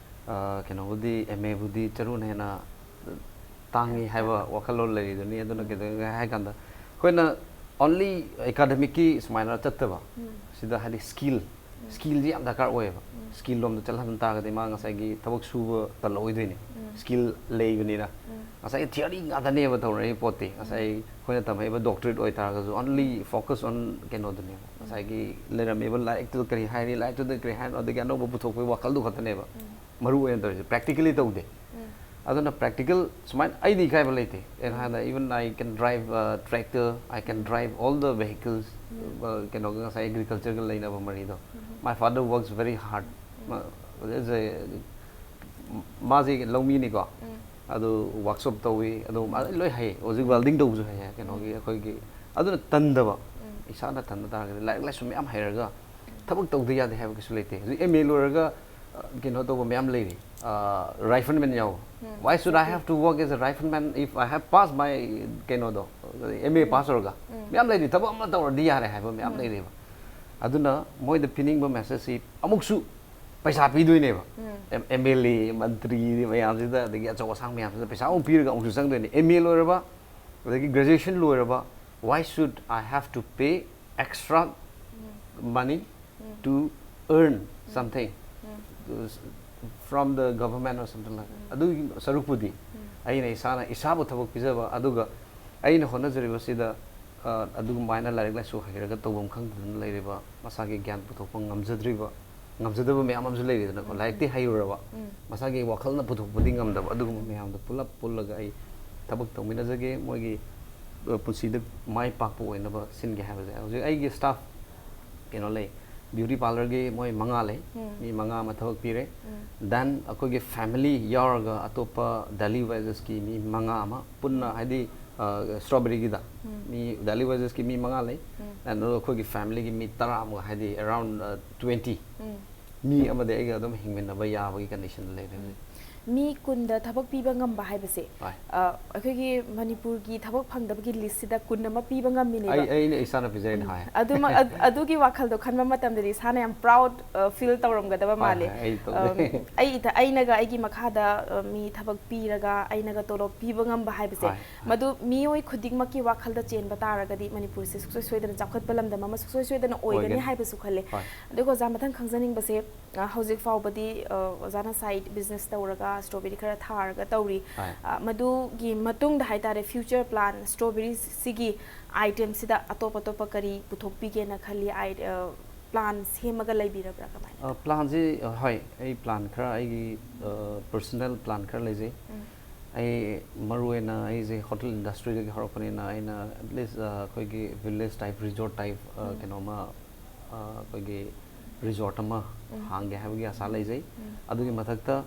ꯑꯥ, ꯀꯩꯅꯣꯕꯨꯗꯤ, MAꯕꯨꯗꯤ ꯆꯔꯨꯅ ꯍꯦꯟꯅ ꯇꯥꯡꯉꯤ ꯍꯥꯏꯕ ꯋꯥꯈꯜꯂꯣꯟ ꯂꯩꯔꯤꯗꯨꯅꯤ꯫ ꯑꯗꯨꯅ ꯀꯩꯗꯧꯔꯦ ꯍꯥꯏ ꯀꯥꯟꯗ, ꯑꯩꯈꯣꯏꯅ only academicꯀꯤ ꯁꯨꯃꯥꯏꯅ ꯆꯠꯇꯕ, ꯎꯝ꯫ ꯁꯤꯗ ꯍꯥꯏꯗꯤ skill, ꯎꯝ꯫ skillꯁꯤ ꯌꯥꯝ ꯗꯔꯀꯥꯔ ꯑꯣꯏꯌꯦꯕ꯫ ꯎꯝ꯫ Skillꯂꯣꯝꯗ ꯆꯠꯍꯟ ꯇꯥꯔꯒꯗꯤ ꯃꯥ ꯉꯁꯥꯏꯒꯤ ꯊꯕꯛ ꯁꯨꯕ ꯇꯜꯂꯛꯑꯣꯏꯗꯣꯏꯅꯦ꯫ ꯎꯝ꯫ Skill ꯂꯩꯕꯅꯤꯅ꯫ ꯎꯝ꯫ ꯉꯁꯥꯏꯒꯤ theory ꯉꯥꯛꯇꯅꯦꯕ ꯇꯧꯔꯛꯏ ꯄꯣꯠꯇꯤ꯫ ꯉꯁꯥꯏ ꯑꯩꯈꯣꯏꯅ ꯇꯝꯃꯛꯏꯕ doctorate ꯑꯣꯏꯇꯥꯔꯒꯁꯨ only focus on ꯀꯩꯅꯣꯗꯨꯅꯦꯕ꯫ ꯉꯁꯥꯏꯒꯤ ꯂꯩꯔꯝꯃꯤꯕ ꯂꯥꯏꯔꯤꯛꯇꯨꯗ ꯀꯔꯤ ꯍꯥꯏꯔꯤ, ꯂꯥꯏꯔꯤꯛꯇꯨꯗ ꯀꯔꯤ ꯍꯥꯏꯔꯤꯅꯣ, ꯑꯗꯒꯤ ꯑꯅꯧꯕ ꯄꯨꯊꯣꯛꯄꯒꯤ ꯋꯥꯈꯜꯗꯨ ꯈꯛꯇꯅꯦꯕ ꯎꯝ꯫ ꯃꯔꯨ ꯑꯣꯏꯅ ꯇꯧꯔꯤꯁꯦ꯫ Practically ꯇꯧꯗꯦ꯫ ꯎꯝ꯫ ꯑꯗꯨꯅ practical ꯁꯨꯃꯥꯏꯅ ꯑꯩꯗꯤ ꯏꯀꯥꯏꯕ ꯂꯩꯇꯦ꯫ ꯑꯩꯅ ꯍꯥꯏꯗ, even I can drive tractor, I can drive all the vehicles, ꯎꯝ꯫ ꯑ, ꯀꯩꯅꯣꯒ ꯉꯁꯥꯏ agricultureꯒ ꯂꯩꯅꯕ ꯃꯔꯤꯗꯣ꯫ ꯎꯝ꯫ My father works very hard. ꯎꯝ꯫ ꯃꯥ-, as a, ꯃꯥꯁꯦ ꯂꯧꯃꯤꯅꯤꯀꯣ꯫ ꯎꯝ꯫ ꯑꯗꯨ workshop ꯇꯧꯏ, ꯑꯗꯨ ꯃꯥ ꯂꯣꯏ ꯍꯩ꯫ ꯍꯧꯖꯤꯛ welding ꯇꯧꯕꯁꯨ ꯍꯩ, ꯀꯩꯅꯣꯒꯤ, ꯑꯩꯈꯣꯏꯒꯤ꯫ ꯑꯗꯨꯅ ꯇꯟꯗꯕ, ꯎꯝ꯫ ꯏꯁꯥꯅ ꯇꯟꯕ ꯇꯥꯔꯒꯗꯤ ꯂꯥꯏꯔꯤꯛ ꯂꯥꯏꯁꯨ ꯃꯌꯥꯝ ꯍꯩꯔꯒ ꯊꯕꯛ ꯇꯧꯗ ꯌꯥꯗꯦ ꯍꯥꯏꯕ ꯀꯩꯁꯨ ꯂꯩꯇꯦ꯫ ꯍꯧꯖꯤꯛ MA ꯂꯣꯏꯔꯒ, ꯑ, ꯀꯩꯅꯣ ꯇꯧꯕ ꯃꯌꯥꯝ ꯂꯩꯔꯤ, ꯑ, rifleman ꯌꯥꯎꯕ꯫ ꯎꯝ, Why should I exactly. have to work as a rifleman if I have passed my ꯀꯩꯅꯣꯗꯣ, MA pass ꯇꯧꯔꯒ? ꯎꯝ꯫ ꯃꯌꯥꯝ ꯂꯩꯔꯤ, ꯊꯕꯛ ꯑꯃ ꯇꯧꯔꯗꯤ ꯌꯥꯔꯦ ꯍꯥꯏꯕ ꯃꯌꯥꯝ ꯎꯝ꯫ ꯂꯩꯔꯤꯕ꯫ ꯑꯗꯨꯅ ꯃꯣꯏꯗ ꯄꯤꯅꯤꯡꯕ messageꯁꯤ ꯑꯃꯨꯛꯁꯨ ꯄꯩꯁꯥ ꯄꯤꯗꯣꯏꯅꯦꯕ꯫ ꯎꯝ꯫ ꯑꯦꯝ-, MLA, ꯃꯟꯇ꯭ꯔꯤ ꯃꯌꯥꯝꯁꯤꯗ, ꯑꯗꯒꯤ ꯑꯆꯧ ꯑꯁꯥꯡ ꯃꯌꯥꯝꯁꯤꯗ ꯄꯩꯁꯥ ꯑꯃꯨꯛ ꯄꯤꯔꯒ ꯑꯃꯨꯛꯁꯨ ꯆꯪꯗꯣꯏꯅꯦ꯫ MA ꯂꯣꯏꯔꯕ, ꯑꯗꯒꯤ graduation ꯂꯣꯏꯔꯕ, why should I have to pay extra money to earn something from the government or something like that? ꯑꯗꯨꯒꯤ ꯁꯔꯨꯛꯄꯨꯗꯤ ꯑꯩꯅ ꯏꯁꯥꯅ ꯏꯁꯥꯕꯨ ꯊꯕꯛ ꯄꯤꯖꯕ, ꯑꯗꯨꯒ ꯑꯩꯅ ꯍꯣꯠꯅꯖꯔꯤꯕꯁꯤꯗ, ꯑ, ꯑꯗꯨꯒꯨꯝꯕ ꯍꯥꯏꯅ ꯂꯥꯏꯔꯤꯛ ꯂꯥꯏꯁꯨ ꯍꯩꯔꯒ ꯇꯧꯐꯝ ꯈꯪꯗꯗꯅ ꯂꯩꯔꯤꯕ, ꯃꯁꯥꯒꯤ ꯒ꯭ꯌꯥꯟ ꯄꯨꯊꯣꯛꯄ ꯉꯝꯖꯗ꯭ꯔꯤꯕ, ꯉꯝꯖꯗꯕ ꯃꯌꯥꯝ ꯑꯃꯁꯨ ꯂꯩꯔꯤꯗꯅꯀꯣ꯫ ꯂꯥꯏꯔꯤꯛꯇꯤ ꯍꯩꯔꯨꯔꯕ, ꯃꯁꯥꯒꯤ ꯋꯥꯈꯜꯅ ꯄꯨꯊꯣꯛꯄꯗꯤ ꯉꯝꯗꯕ, ꯑꯗꯨꯒꯨꯝꯕ ꯃꯌꯥꯝꯗꯣ ꯄꯨꯂꯞ ꯄꯨꯜꯂꯒ ꯑꯩ ꯊꯕꯛ ꯇꯧꯃꯤꯟꯅꯖꯒꯦ꯫ ꯃꯣꯏꯒꯤ, ꯑ, ꯄꯨꯟꯁꯤꯗ ꯃꯥꯏ ꯄꯥꯛꯄ ꯑꯣꯏꯅꯕ ꯁꯤꯟꯒꯦ ꯍꯥꯏꯕꯁꯦ꯫ ꯍꯧꯖꯤꯛ ꯑꯩꯒꯤ staff ꯀꯩꯅꯣ ꯂꯩ, beauty parlourꯒꯤ ꯃꯣꯏ ꯃꯉꯥ ꯂꯩ, ꯎꯝ꯫ ꯃꯤ ꯃꯉꯥ ꯑꯃ ꯊꯕꯛ ꯄꯤꯔꯦ꯫ ꯎꯝ꯫ Then ꯑꯩꯈꯣꯏꯒꯤ family ꯌꯥꯎꯔꯒ ꯑꯇꯣꯞꯄ daily wagesꯀꯤ ꯃꯤ ꯃꯉꯥ ꯑꯃ ꯄꯨꯟꯅ, ꯍꯥꯏꯗꯤ, ꯁ꯭ꯇ꯭ꯔꯣꯕꯦꯔꯤꯒꯤꯗ ꯃꯤ ꯗꯦꯂꯤ ꯋꯦꯖꯦꯁꯀꯤ ꯃꯤ ꯃꯉꯥ ꯂꯩ꯫ ꯑꯗꯨꯒ ꯑꯩꯈꯣꯏꯒꯤ ꯐꯦꯃꯤꯂꯤꯒꯤ ꯃꯤ ꯇꯔꯥꯃꯨꯛ, ꯍꯥꯏꯗꯤ ꯑꯦꯔꯥꯎꯟ ꯇ꯭ꯋꯦꯟꯇꯤ, ꯃꯤ ꯑꯃꯗꯤ ꯑꯩꯒ ꯑꯗꯨꯝ ꯍꯤꯡꯃꯤꯟꯅꯕ ꯌꯥꯕꯒꯤ ꯀꯟꯗꯤꯁꯟꯗ ꯂꯩꯔꯦ ꯍꯧꯖꯤꯛ꯫ ꯃꯤ ꯀꯨꯟꯗ ꯊꯕꯛ ꯄꯤꯕ ꯉꯝꯕ ꯍꯥꯏꯕꯁꯦ, ꯍꯣꯏ꯫ ꯑ, ꯑꯩꯈꯣꯏꯒꯤ ꯃꯅꯤꯄꯨꯔꯒꯤ ꯊꯕꯛ ꯐꯪꯗꯕꯒꯤ ꯂꯤꯁꯁꯤꯗ ꯀꯨꯟ ꯑꯃ ꯄꯤꯕ ꯉꯝꯃꯤꯅꯦꯕ꯫ ꯑꯩ ꯑꯩꯅ ꯏꯁꯥꯅ ꯄꯤꯖꯔꯤꯅꯦ꯫ ꯍꯣꯏ꯫ ꯑꯗꯨꯃꯛ ꯑꯗ- ꯑꯗꯨꯒꯤ ꯋꯥꯈꯜꯗꯣ ꯈꯟꯕ ꯃꯇꯝꯗꯗꯤ ꯏꯁꯥꯅ ꯌꯥꯝ ꯄ꯭ꯔꯥꯎꯗ ꯐꯤꯜ ꯇꯧꯔꯝꯒꯗꯕ ꯍꯣꯏ, ꯃꯥꯜꯂꯤ꯫ ꯍꯣꯏ, ꯑꯩ ꯇꯧꯖꯩ꯫ ꯑꯝ, ꯑꯩ ꯏꯊ- ꯑꯩꯅꯒ ꯑꯩꯒꯤ ꯃꯈꯥꯗ, ꯑ, ꯃꯤ ꯊꯕꯛ ꯄꯤꯔꯒ ꯑꯩꯅꯒ ꯇꯣꯂꯣꯞ ꯄꯤꯕ ꯉꯝꯕ ꯍꯥꯏꯕꯁꯦ, ꯍꯣꯏ, ꯍꯣꯏ꯫ ꯃꯗꯨ ꯃꯤꯑꯣꯏ ꯈꯨꯗꯤꯡꯃꯛꯀꯤ ꯋꯥꯈꯜꯗ ꯆꯦꯟꯕ ꯇꯥꯔꯒꯗꯤ ꯃꯅꯤꯄꯨꯔꯁꯦ ꯁꯨꯡꯁꯣꯏ ꯁꯣꯏꯗꯅ ꯆꯥꯎꯈꯠꯄ ꯂꯝꯗꯝ ꯑꯃ ꯁꯨꯡꯁꯣꯏ ꯁꯣꯏꯗꯅ ꯑꯣꯏꯒꯅꯤ ꯑꯣꯏꯒꯅꯤ꯫ ꯍꯥꯏꯕꯁꯨ ꯈꯜꯂꯦ꯫ ꯍꯣꯏ꯫ ꯑꯗꯨꯒ ꯑꯣꯖꯥ, ꯃꯊꯪ ꯈꯪꯖꯅꯤꯡꯕꯁꯦ, ꯑ, ꯍꯧꯖꯤꯛ ꯐꯥꯎꯕꯗꯤ, ꯑ, ꯑꯣꯖꯥꯅ ꯁꯥꯏꯠ ꯕꯤꯖꯤꯅꯦꯁ ꯇꯧꯔꯒ ꯁ꯭ꯇ꯭ꯔꯣꯕꯦꯔꯤ ꯈꯔ ꯊꯥꯔꯒ ꯇꯧꯔꯤ꯫ ꯍꯣꯏ꯫ ꯑ, ꯃꯗꯨꯒꯤ ꯃꯇꯨꯡꯗ ꯍꯥꯏꯇꯥꯔꯦ, ꯐ꯭ꯌꯨꯆꯔ ꯄ꯭ꯂꯥꯟ, ꯁ꯭ꯇ꯭ꯔꯣꯕꯦꯔꯤꯁꯤꯒꯤ ꯑꯥꯏꯇꯦꯝꯁꯤꯗ ꯑꯇꯣꯞ ꯑꯇꯣꯞꯄ ꯀꯔꯤ ꯄꯨꯊꯣꯛꯄꯤꯒꯦꯅ ꯈꯜꯂꯤ? ꯑꯥꯏ-, ꯑ, ꯄ꯭ꯂꯥꯟ ꯁꯦꯝꯃꯒ ꯂꯩꯕꯤꯔꯕ꯭ꯔꯥ? ꯀꯃꯥꯏꯅ? ꯑ, ꯄ꯭ꯂꯥꯟꯁꯤ, ꯑ, ꯍꯣꯏ, ꯑꯩ ꯄ꯭ꯂꯥꯟ ꯈꯔ, ꯑꯩꯒꯤ, ꯑ, ꯄꯔꯁꯣꯅꯦꯜ ꯄ꯭ꯂꯥꯟ ꯈꯔ ꯂꯩꯖꯩ꯫ ꯑꯩ ꯃꯔꯨ ꯑꯣꯏꯅ ꯑꯩꯁꯦ ꯍꯣꯇꯦꯜ ꯏꯟꯗꯁꯇ꯭ꯔꯤꯗꯒꯤ ꯍꯧꯔꯛꯄꯅꯤꯅ ꯑꯩꯅ ꯑꯦꯠꯂꯤꯁ, ꯑ, ꯑꯩꯈꯣꯏꯒꯤ ꯚꯤꯂꯦꯖ ꯇꯥꯏꯞ, ꯔꯤꯖꯣꯔꯠ ꯇꯥꯏꯞ, ꯑ, ꯀꯩꯅꯣꯝꯃ, ꯑ, ꯑꯩꯈꯣꯏꯒꯤ ꯔꯤꯖꯣꯔꯠ ꯑꯃ ꯍꯥꯡꯒꯦ ꯍꯥꯏꯕꯒꯤ ꯑꯁꯥ ꯂꯩꯖꯩ꯫ ꯑꯗꯨꯒꯤ ꯃꯊꯛꯇ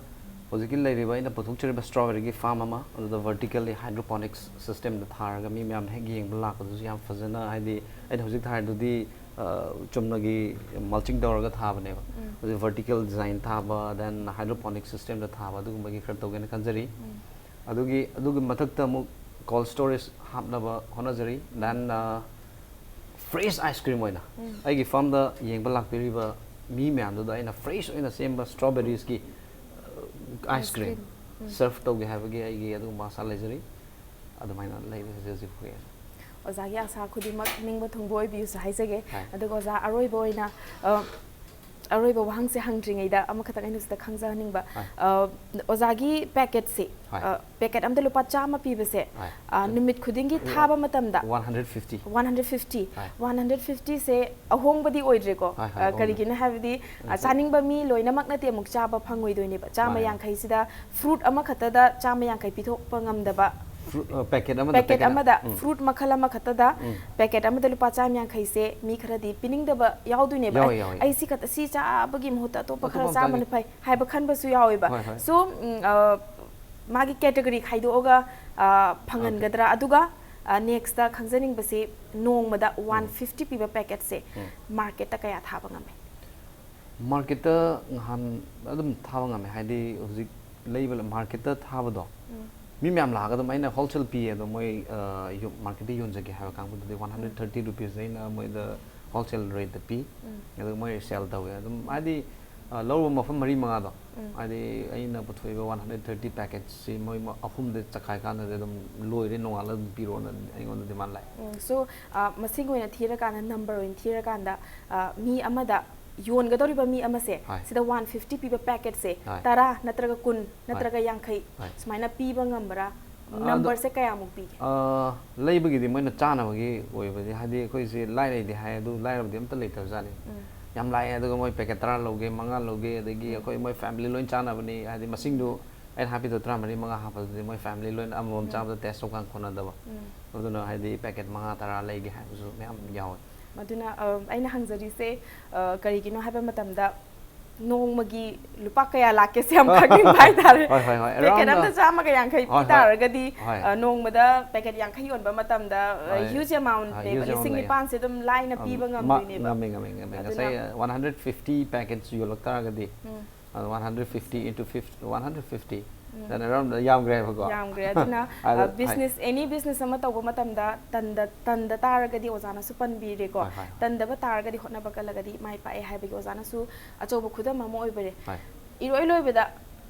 ꯍꯧꯖꯤꯛꯀꯤ ꯂꯩꯔꯤꯕ ꯑꯩꯅ ꯄꯨꯊꯣꯛꯆꯔꯤꯕ ꯁ꯭ꯇ꯭ꯔꯣꯕꯦꯔꯤꯒꯤ ꯐꯥꯔꯝ ꯑꯃ, ꯑꯗꯨꯗ ꯚꯔꯇꯤꯀꯦꯜꯂꯤ ꯍꯥꯏꯗ꯭ꯔꯣꯄꯣꯅꯤꯛꯁ ꯁꯤꯁꯇꯦꯝꯗ ꯊꯥꯔꯒ ꯃꯤ ꯃꯌꯥꯝꯅ ꯍꯦꯛ ꯌꯦꯡꯕ ꯂꯥꯛꯄꯗꯁꯨ ꯌꯥꯝ ꯐꯖꯅ, ꯍꯥꯏꯗꯤ ꯑꯩꯅ ꯍꯧꯖꯤꯛ ꯊꯥꯔꯤꯗꯨꯗꯤ, ꯑ, ꯆꯨꯝꯅꯒꯤ ꯃꯜꯆꯤꯡ ꯇꯧꯔꯒ ꯊꯥꯕꯅꯦꯕ꯫ ꯍꯧꯖꯤꯛ ꯚꯔꯇꯤꯀꯦꯜ ꯗꯤꯖꯥꯏꯟ ꯊꯥꯕ, ꯗꯦꯟ ꯍꯥꯏꯗ꯭ꯔꯣꯄꯣꯅꯤꯛ ꯁꯤꯁꯇꯦꯝꯗ ꯊꯥꯕ, ꯑꯗꯨꯒꯨꯝꯕꯒꯤ ꯈꯔ ꯇꯧꯒꯦꯅ ꯈꯟꯖꯔꯤ꯫ ꯑꯗꯨꯒꯤ, ꯑꯗꯨꯒꯤ ꯃꯊꯛꯇ ꯑꯃꯨꯛ ꯀꯣꯜ ꯁ꯭ꯇꯣꯔꯦꯖ ꯍꯥꯞꯅꯕ ꯍꯣꯠꯅꯖꯔꯤ꯫ ꯗꯦꯟ, ꯑ, ꯐ꯭ꯔꯦꯁ ꯑꯥꯏꯁ ꯀ꯭ꯔꯤꯝ ꯑꯣꯏꯅ ꯑꯩꯒꯤ ꯐꯥꯔꯝꯗ ꯌꯦꯡꯕ ꯂꯥꯛꯄꯤꯔꯤꯕ ꯃꯤ ꯃꯌꯥꯝꯗꯨꯗ ꯑꯩꯅ ꯐ꯭ꯔꯦꯁ ꯑꯣꯏꯅ ꯁꯦꯝꯕ ꯁ꯭ꯇ꯭ꯔꯣꯕꯦꯔꯤꯁꯀꯤ, ꯑ, ꯑꯥꯏꯁ ꯀ꯭ꯔꯤꯝ ꯁꯔꯚ ꯇꯧꯒꯦ ꯍꯥꯏꯕꯒꯤ ꯑꯩꯒꯤ ꯑꯗꯨꯒꯨꯝꯕ ꯑꯁꯥ ꯂꯩꯖꯔꯤ꯫ ꯑꯗꯨꯃꯥꯏꯅ ꯂꯩꯔꯦ ꯍꯧꯖꯤꯛ ꯍꯧꯖꯤꯛ ꯐꯥꯎꯒꯤ꯫ ꯑꯣꯖꯥꯒꯤ ꯑꯥꯁꯥ ꯈꯨꯗꯤꯡꯃꯛ ꯅꯤꯡꯕ ꯊꯨꯡꯕ ꯑꯣꯏꯕꯤꯌꯨꯁꯨ ꯍꯥꯏꯖꯒꯦ꯫ ꯍꯣꯏ꯫ ꯑꯗꯨꯒ ꯑꯣꯖꯥ, ꯑꯔꯣꯏꯕ ꯑꯣꯏꯅ, ꯑ, ꯑꯔꯣꯏꯕ ꯋꯥꯍꯪꯁꯦ ꯍꯪꯗ꯭ꯔꯤꯉꯩꯗ ꯑꯃꯈꯛꯇꯪ ꯑꯩꯅ ꯁꯤꯗ ꯈꯪꯖꯍꯟꯅꯤꯡꯕ, ꯍꯣꯏ꯫ ꯑ, ꯑꯣꯖꯥꯒꯤ ꯄꯦꯀꯦꯠꯁꯦ, ꯍꯣꯏ꯫ ꯑ, ꯄꯦꯀꯦꯠ ꯑꯃꯗ ꯂꯨꯄꯥ ꯆꯥꯝꯃ ꯄꯤꯕꯁꯦ, ꯍꯣꯏ꯫ ꯑ, ꯅꯨꯃꯤꯠ ꯈꯨꯗꯤꯡꯒꯤ ꯊꯥꯕ ꯃꯇꯝꯗ one hundred fifty. One hundred fifty. ꯍꯣꯏ꯫ ꯋꯥꯟ ꯍꯟꯗ꯭ꯔꯦꯠ ꯐꯤꯐꯇꯤꯁꯦ ꯑꯍꯣꯡꯕꯗꯤ ꯑꯣꯏꯗ꯭ꯔꯦꯀꯣ꯫ ꯍꯣꯏ, ꯍꯣꯏ, ꯑ, ꯑꯍꯣꯡꯕ꯫ ꯀꯔꯤꯒꯤꯅꯣ ꯍꯥꯏꯕꯗꯤ, ꯑ, ꯆꯥꯅꯤꯡꯕ ꯃꯤ ꯂꯣꯏꯅꯃꯛꯅꯗꯤ ꯑꯃꯨꯛ ꯆꯥꯕ ꯐꯪꯉꯣꯏꯗꯣꯏꯅꯦꯕ꯫ ꯆꯥꯝꯃ ꯌꯥꯡꯈꯩꯁꯤꯗ ꯐ꯭ꯔꯨꯠ ꯑꯃꯈꯛꯇꯗ ꯆꯥꯝꯃ ꯌꯥꯡꯈꯩ ꯄꯤꯊꯣꯛꯄ ꯉꯝꯗꯕ꯫ ꯐ꯭ꯔꯨꯠ, ꯑ, ꯄꯦꯀꯦꯠ ꯑꯃꯗ, ꯄꯦꯀꯦꯠ ꯄꯦꯀꯦꯠ ꯑꯃꯗ, ꯎꯝ꯫ ꯐ꯭ꯔꯨꯠ ꯃꯈꯜ ꯑꯃꯈꯛꯇꯗ ꯎꯝ꯫ ꯄꯦꯀꯦꯠ ꯑꯃꯗ ꯂꯨꯄꯥ ꯆꯥꯝꯃ ꯌꯥꯡꯈꯩꯁꯦ ꯃꯤ ꯈꯔꯗꯤ ꯄꯤꯅꯤꯡꯗꯕ ꯌꯥꯎꯗꯣꯏꯅꯦꯕ꯫ ꯌꯥꯎꯋꯦ, ꯌꯥꯎꯋꯦ꯫ "ꯑꯩ ꯁꯤ ꯈꯛꯇ, ꯁꯤ ꯆꯥꯕꯒꯤ ꯃꯍꯨꯠꯇ ꯑꯇꯣꯞꯄ ꯑꯇꯣꯞꯄ ꯈꯔ ꯑꯃ ꯆꯥꯕꯅ ꯆꯥꯒꯦ꯫ ꯐꯩ" ꯍꯥꯏꯕ ꯈꯟꯕꯁꯨ ꯌꯥꯎꯋꯦꯕ꯫ ꯍꯣꯏ, ꯍꯣꯏ꯫ So, ꯎꯝ, ꯑ, ꯃꯥꯒꯤ ꯀꯦꯇꯒꯣꯔꯤ ꯈꯥꯏꯗꯣꯛꯑꯒ ꯑ, ꯐꯪꯍꯟꯒꯗ꯭ꯔꯥ? ꯑꯗꯨꯒ ꯅꯦꯛꯁꯇ ꯈꯪꯖꯅꯤꯡꯕꯁꯤ, ꯅꯣꯡꯃꯗ ꯋꯥꯟ ꯐꯤꯐꯇꯤ ꯄꯤꯕ ꯄꯦꯀꯦꯠꯁꯦ ꯎꯝ. ꯃꯥꯔꯀꯦꯠꯇ ꯀꯌꯥ ꯊꯥꯕ ꯉꯝꯃꯤ? ꯃꯥꯔꯀꯦꯠꯇ ꯉꯍꯥꯟ ꯑꯗꯨꯝ ꯊꯥꯕ ꯉꯝꯃꯦ, ꯍꯥꯏꯗꯤ ꯍꯧꯖꯤꯛ ꯂꯩꯕ ꯃꯥꯔꯀꯦꯠꯇ ꯊꯥꯕꯗꯣ, ꯎꯝ. ꯃꯤ ꯃꯌꯥꯝ ꯂꯥꯛꯑꯒ ꯑꯗꯨꯝ ꯑꯩꯅ ꯍꯣꯜꯁꯦꯜ ꯄꯤꯌꯦ, ꯑꯗꯣ ꯃꯣꯏ ꯃꯥꯔꯀꯦꯠꯇ ꯌꯣꯟꯖꯒꯦ ꯍꯥꯏꯕ ꯀꯥꯡꯕꯨꯗꯨꯗꯤ ꯋꯥꯟ ꯍꯟꯗ꯭ꯔꯦꯠ ꯊꯥꯔꯇꯤ ꯔꯨꯄꯤꯁ ꯑꯩꯅ ꯃꯣꯏꯗ ꯍꯣꯜꯁꯦꯜ ꯔꯦꯠꯇ ꯄꯤ꯫ ꯎꯝ. ꯑꯗꯨꯒ ꯃꯣꯏ ꯁꯦꯜ ꯇꯧꯋꯦ ꯑꯗꯨꯝ, ꯍꯥꯏꯗꯤ ꯑ, ꯂꯧꯔꯨꯕ ꯃꯐꯝ ꯃꯔꯤ ꯃꯉꯥꯗꯣ, ꯎꯝ. ꯍꯥꯏꯗꯤ ꯑꯩꯅ ꯄꯨꯊꯣꯛꯏꯕ ꯋꯥꯟ ꯍꯟꯗ꯭ꯔꯦꯠ ꯊꯥꯔꯇꯤ ꯄꯦꯀꯦꯠꯁꯤ ꯃꯣꯏ ꯃ- ꯑꯍꯨꯝꯗ ꯆꯈꯥꯏ ꯀꯥꯟꯗꯗꯤ ꯑꯗꯨꯝ ꯂꯣꯏꯔꯦ, ꯅꯣꯡꯉꯥꯜꯂꯒ ꯑꯗꯨꯝ ꯄꯤꯔꯛꯑꯣꯅ ꯑꯩꯉꯣꯟꯗ ꯗꯤꯃꯥꯟ ꯂꯥꯛꯑꯦ꯫ ꯎꯝ, so, ꯑ, ꯃꯁꯤꯡ ꯑꯣꯏꯅ ꯊꯤꯔꯀꯥꯟꯗ, ꯅꯝꯕꯔ ꯑꯣꯏꯅ ꯊꯤꯔꯀꯥꯟꯗ, ꯑ, ꯃꯤ ꯑꯃꯗ, ꯌꯣꯟꯒꯗꯧꯔꯤꯕ ꯃꯤ ꯑꯃꯁꯦ, ꯍꯣꯏ. ꯁꯤꯗ ꯋꯥꯟ ꯐꯤꯐꯇꯤ ꯄꯤꯕ ꯄꯦꯀꯦꯠꯁꯦ ꯍꯣꯏ. ꯇꯔꯥ ꯅꯠꯇ꯭ꯔꯒ ꯀꯨꯟ ꯅꯠꯇ꯭ꯔꯒ ꯌꯥꯡꯈꯩ ꯍꯣꯏ. ꯁꯨꯃꯥꯏꯅ ꯄꯤꯕ ꯉꯝꯕ꯭ꯔꯥ? ꯑꯗꯣ- ꯅꯝꯕꯔꯁꯦ ꯀꯌꯥꯃꯨꯛ ꯄꯤꯒꯦ? ꯑ, ꯂꯩꯕꯒꯤꯗꯤ ꯃꯣꯏꯅ ꯆꯥꯅꯕꯒꯤ ꯑꯣꯏꯕꯗꯤ, ꯍꯥꯏꯗꯤ ꯑꯩꯈꯣꯏꯁꯦ ꯂꯥꯏꯔꯩꯗꯤ ꯍꯥꯏ, ꯑꯗꯨ ꯂꯥꯏꯔꯕꯗꯤ ꯑꯝꯇ ꯂꯩꯇꯕꯖꯥꯠꯅꯤ꯫ ꯎꯝ. ꯌꯥꯝ ꯂꯥꯛꯑꯦ, ꯑꯗꯨꯒ ꯃꯣꯏ ꯄꯦꯀꯦꯠ ꯇꯔꯥ ꯂꯧꯒꯦ, ꯃꯉꯥ ꯂꯧꯒꯦ, ꯑꯗꯒꯤ ꯎꯝ. ꯑꯩꯈꯣꯏ ꯃꯣꯏ ꯐꯦꯃꯤꯂꯤ ꯂꯣꯏ ꯆꯥꯅꯕꯅꯤ, ꯍꯥꯏꯗꯤ ꯃꯁꯤꯡꯗꯨ ꯑꯩꯅ ꯍꯥꯞꯄꯤꯗꯣ ꯇꯔꯥꯃꯔꯤ ꯃꯉꯥ ꯍꯥꯞꯄꯗꯨꯗꯤ ꯃꯣꯏ ꯐꯦꯃꯤꯂꯤ ꯂꯣꯏꯅ ꯑꯃꯃꯝ ꯎꯝ. ꯆꯥꯕꯗ ꯇꯦꯁ ꯇꯧꯀꯥꯟ ꯀꯣꯟꯅꯗꯕ꯫ ꯎꯝ. ꯑꯗꯨꯅ ꯍꯥꯏꯗꯤ ꯄꯦꯀꯦꯠ ꯃꯉꯥ ꯇꯔꯥ ꯂꯩꯒꯦ ꯍꯥꯏꯕꯁꯨ ꯃꯌꯥꯝ ꯌꯥꯎꯋꯦ꯫ ꯑꯗꯨꯅ, ꯑ, ꯑꯩꯅ ꯍꯪꯖꯔꯤꯁꯦ, ꯑ, ꯀꯔꯤꯒꯤꯅꯣ ꯍꯥꯏꯕ ꯃꯇꯝꯗ, ꯅꯣꯡꯃꯒꯤ ꯂꯨꯄꯥ ꯀꯌꯥ ꯂꯥꯛꯀꯦꯁꯦ ꯌꯥꯝ ꯈꯪꯅꯤꯡꯕ ꯍꯥꯏꯇꯥꯔꯦ꯫ ꯍꯣꯏ, ꯍꯣꯏ, ꯍꯣꯏ. ꯄꯦꯀꯦꯠ Around ꯑꯝꯇ ꯆꯥꯝꯃꯒ ꯌꯥꯡꯈꯩ ꯄꯤ ꯍꯣꯏ, ꯍꯣꯏ. ꯇꯥꯔꯒꯗꯤ, ꯍꯣꯏ. ꯑ, ꯅꯣꯡꯃꯗ ꯄꯦꯀꯦꯠ ꯌꯥꯡꯈꯩ ꯌꯣꯟꯕ ꯃꯇꯝꯗ, ꯑ, ꯍꯣꯏ. huge amount ꯍꯣꯏ, ꯅꯦꯕ, huge amount ꯂꯤꯁꯤꯡ ꯂꯩ꯫ ꯅꯤꯄꯥꯟꯁꯦ ꯑꯗꯨꯝ ꯂꯥꯏꯅ ꯑꯝ, ꯄꯤꯕ ꯃ-, ꯉꯝꯗꯣꯏꯅꯦꯕ꯫ ꯉꯝꯃꯦ, ꯉꯝꯃꯦ, ꯉꯝꯃꯦ꯫ ꯑꯗꯨꯅ ꯉꯁꯥꯏ, ꯑ, ꯋꯥꯟ ꯍꯟꯗ꯭ꯔꯦꯠ ꯐꯤꯐꯇꯤ ꯄꯦꯀꯦꯠꯁ ꯌꯣꯜꯂꯛ ꯇꯥꯔꯒꯗꯤ, ꯎꯝ. ꯑꯗꯣ one hundred fifty into fifty, one hundred fifty, um. then around ꯌꯥꯝꯈ꯭ꯔꯦꯕꯀꯣ꯫ ꯌꯥꯝꯈ꯭ꯔꯦ꯫ ꯑꯗꯨꯅ, ꯑꯗꯣ, ꯑ, business, any business ꯑꯃ ꯇꯧꯕ ꯃꯇꯝꯗ ꯇꯟꯗ, ꯇꯟꯗ ꯇꯥꯔꯒꯗꯤ ꯑꯣꯖꯥꯅꯁꯨ ꯄꯟꯕꯤꯔꯦꯀꯣ꯫ ꯍꯣꯏ, ꯍꯣꯏ, ꯍꯣꯏ. ꯇꯟꯗꯕ ꯇꯥꯔꯒꯗꯤ ꯍꯣꯠꯅꯕ ꯀꯜꯂꯒꯗꯤ ꯃꯥꯏ ꯄꯥꯛꯑꯦ ꯍꯥꯏꯕꯒꯤ ꯑꯣꯖꯥꯅꯁꯨ ꯑꯆꯧꯕ ꯈꯨꯗꯝ ꯑꯃ ꯑꯣꯏꯕꯤꯔꯦ꯫ ꯍꯣꯏ. ꯏꯔꯣꯏ ꯂꯣꯏꯕꯗ,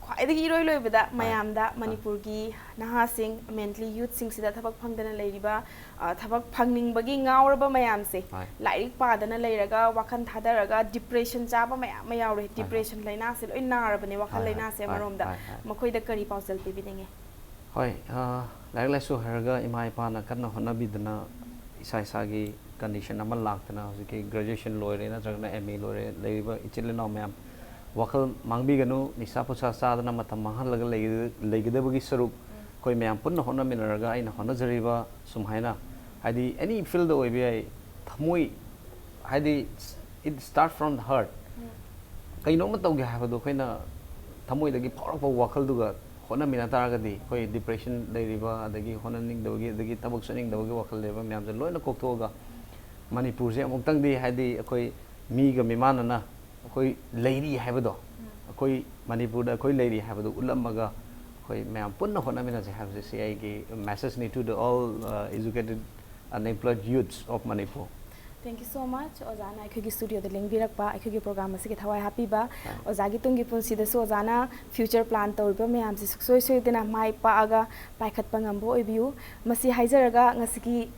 ꯈ꯭ꯋꯥꯏꯗꯒꯤ ꯏꯔꯣꯏ ꯂꯣꯏꯕꯗ ꯍꯣꯏ. ꯃꯌꯥꯝꯗ, ꯍꯣꯏ. ꯃꯅꯤꯄꯨꯔꯒꯤ ꯅꯍꯥꯁꯤꯡ, mainly youthꯁꯤꯡꯁꯤꯗ ꯊꯕꯛ ꯐꯪꯗꯅ ꯂꯩꯔꯤꯕ, ꯑ, ꯊꯕꯛ ꯐꯪꯅꯤꯡꯕꯒꯤ ꯉꯥꯎꯔꯕ ꯃꯌꯥꯝꯁꯦ, ꯍꯣꯏ. ꯂꯥꯏꯔꯤꯛ ꯄꯥꯗꯅ ꯂꯩꯔꯒ ꯋꯥꯈꯜ ꯊꯥꯗꯔꯒ depression ꯆꯥꯕ ꯃꯌꯥꯝ ꯑꯃ ꯌꯥꯎꯔꯦ꯫ ꯍꯣꯏ. Depression ꯂꯥꯏꯅꯥꯁꯦ ꯂꯣꯏ ꯅꯥꯔꯕꯅꯦ, ꯋꯥꯈꯜ ꯍꯣꯏ, ꯍꯣꯏ. ꯂꯥꯏꯅꯥꯁꯦ ꯍꯣꯏ, ꯑꯃꯔꯣꯝꯗ꯫ ꯍꯣꯏ, ꯍꯣꯏ. ꯃꯈꯣꯏꯗ ꯀꯔꯤ ꯄꯥꯎꯖꯦꯜ ꯄꯤꯕꯤꯅꯤꯡꯉꯤ? ꯍꯣꯏ, ꯑ, ꯂꯥꯏꯔꯤꯛ ꯂꯥꯏꯁꯨ ꯍꯩꯔꯒ ꯏꯃꯥ ꯏꯄꯥꯅ ꯀꯟꯅ ꯍꯣꯠꯅꯕꯤꯗꯅ ꯏꯁꯥ ꯏꯁꯥꯒꯤ condition ꯑꯃ ꯂꯥꯛꯇꯅ ꯍꯧꯖꯤꯛꯀꯤ graduation ꯂꯣꯏꯔꯦ ꯅꯠꯇ꯭ꯔꯒꯅ M A ꯂꯣꯏꯔꯦ ꯂꯩꯔꯤꯕ ꯏꯆꯤꯜ ꯏꯅꯥꯎ ꯃꯌꯥꯝ, ꯋꯥꯈꯜ ꯃꯥꯡꯕꯤꯒꯅꯨ꯫ ꯅꯤꯁꯥ ꯄꯨꯁꯥ ꯆꯥꯗꯅ ꯃꯇꯝ ꯃꯥꯡꯍꯜꯂꯒ ꯂꯩꯒ-, ꯂꯩꯒꯗꯕꯒꯤ ꯁꯔꯨꯛ, ꯑꯩꯈꯣꯏ ꯃꯌꯥꯝ ꯄꯨꯟꯅ ꯍꯣꯠꯅꯃꯤꯟꯅꯔꯒ ꯑꯩꯅ ꯍꯣꯠꯅꯖꯔꯤꯕ ꯁꯨꯝ ꯍꯥꯏꯅ, ꯍꯥꯏꯗꯤ any field ꯑꯣꯏꯕ ꯌꯥꯏ, ꯊꯃꯣꯏ, ꯍꯥꯏꯗꯤ it start from the heart꯫ ꯀꯩꯅꯣꯝꯃ ꯇꯧꯒꯦ ꯍꯥꯏꯕꯗꯣ ꯑꯩꯈꯣꯏꯅ ꯊꯃꯣꯏꯗꯒꯤ ꯐꯥꯎꯔꯛꯄ ꯋꯥꯈꯜꯗꯨꯒ ꯍꯣꯠꯅꯃꯤꯟꯅ ꯇꯥꯔꯒꯗꯤ ꯑꯩꯈꯣꯏ ꯗꯤꯄ꯭ꯔꯦꯁꯟ ꯂꯩꯔꯤꯕ, ꯑꯗꯒꯤ ꯍꯣꯠꯅꯅꯤꯡꯗꯕꯒꯤ, ꯑꯗꯒꯤ ꯊꯕꯛ ꯆꯠꯅꯤꯡꯗꯕꯒꯤ ꯋꯥꯈꯜ ꯂꯩꯕ ꯃꯌꯥꯝꯁꯦ ꯂꯣꯏꯅ ꯀꯣꯛꯊꯣꯛꯑꯒ ꯃꯅꯤꯄꯨꯔꯁꯦ ꯑꯃꯨꯛꯇꯪꯗꯤ, ꯍꯥꯏꯗꯤ ꯑꯩꯈꯣꯏ ꯃꯤꯒ ꯃꯤꯃꯥꯟꯅꯅ ꯑꯩꯈꯣꯏ ꯂꯩꯔꯤ ꯍꯥꯏꯕꯗꯣ, ꯑꯩꯈꯣꯏ ꯃꯅꯤꯄꯨꯔꯗ ꯑꯩꯈꯣꯏ ꯂꯩꯔꯤ ꯍꯥꯏꯕꯗꯣ ꯎꯠꯂꯝꯃꯒ ꯑꯩꯈꯣꯏ ꯃꯌꯥꯝ ꯄꯨꯟꯅ ꯍꯣꯠꯅꯃꯤꯟꯅꯁꯦ ꯍꯥꯏꯕꯁꯦ ꯁꯤ ꯑꯩꯒꯤ message ꯅꯤ to the all, uh, educated, unemployed youths of Manipur. Thank you so much ꯑꯣꯖꯥꯅ ꯑꯩꯈꯣꯏꯒꯤ ꯁ꯭ꯇꯨꯗꯤꯑꯣꯗ ꯂꯦꯡꯕꯤꯔꯛꯄ, ꯑꯩꯈꯣꯏꯒꯤ ꯄ꯭ꯔꯣꯒ꯭ꯔꯥꯝ ꯑꯁꯤꯒꯤ ꯊꯋꯥꯏ ꯍꯥꯞꯄꯤꯕ꯫ ꯑꯣꯖꯥꯒꯤ ꯇꯨꯡꯒꯤ ꯄꯨꯟꯁꯤꯗꯁꯨ ꯑꯣꯖꯥꯅ ꯐ꯭ꯌꯨꯆꯔ ꯄ꯭ꯂꯥꯟ ꯇꯧꯔꯤꯕ ꯃꯌꯥꯝꯁꯤ ꯁꯨꯡꯁꯣꯏ ꯁꯣꯏꯗꯅ ꯃꯥꯏ ꯄꯥꯛꯑꯒ ꯄꯥꯏꯈꯠꯄ ꯉꯝꯕ ꯑꯣꯏꯕꯤꯌꯨ꯫ ꯃꯁꯤ ꯍꯥꯏꯖꯔꯒ ꯉꯁꯤꯒꯤ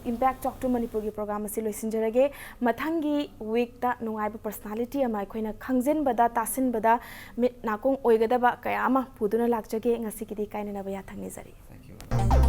Impact Talk to Manipurꯒꯤ ꯄ꯭ꯔꯣꯒ꯭ꯔꯥꯝ ꯑꯁꯤ ꯂꯣꯏꯁꯤꯟꯖꯔꯒꯦ꯫ ꯃꯊꯪꯒꯤ ꯋꯤꯛꯇ ꯅꯨꯡꯉꯥꯏꯕ ꯄꯔꯁꯅꯥꯂꯤꯇꯤ ꯑꯃ ꯑꯩꯈꯣꯏꯅ ꯈꯪꯖꯤꯟꯕꯗ, ꯇꯥꯁꯤꯟꯕꯗ ꯃꯤꯠ ꯅꯥꯀꯣꯡ ꯑꯣꯏꯒꯗꯕ ꯀꯌꯥ ꯑꯃ ꯄꯨꯗꯨꯅ ꯂꯥꯛꯆꯒꯦ꯫ ꯉꯁꯤꯒꯤꯗꯤ ꯀꯥꯏꯅꯅꯕ ꯌꯥꯊꯪ ꯅꯤꯖꯔꯤ꯫ Thank you.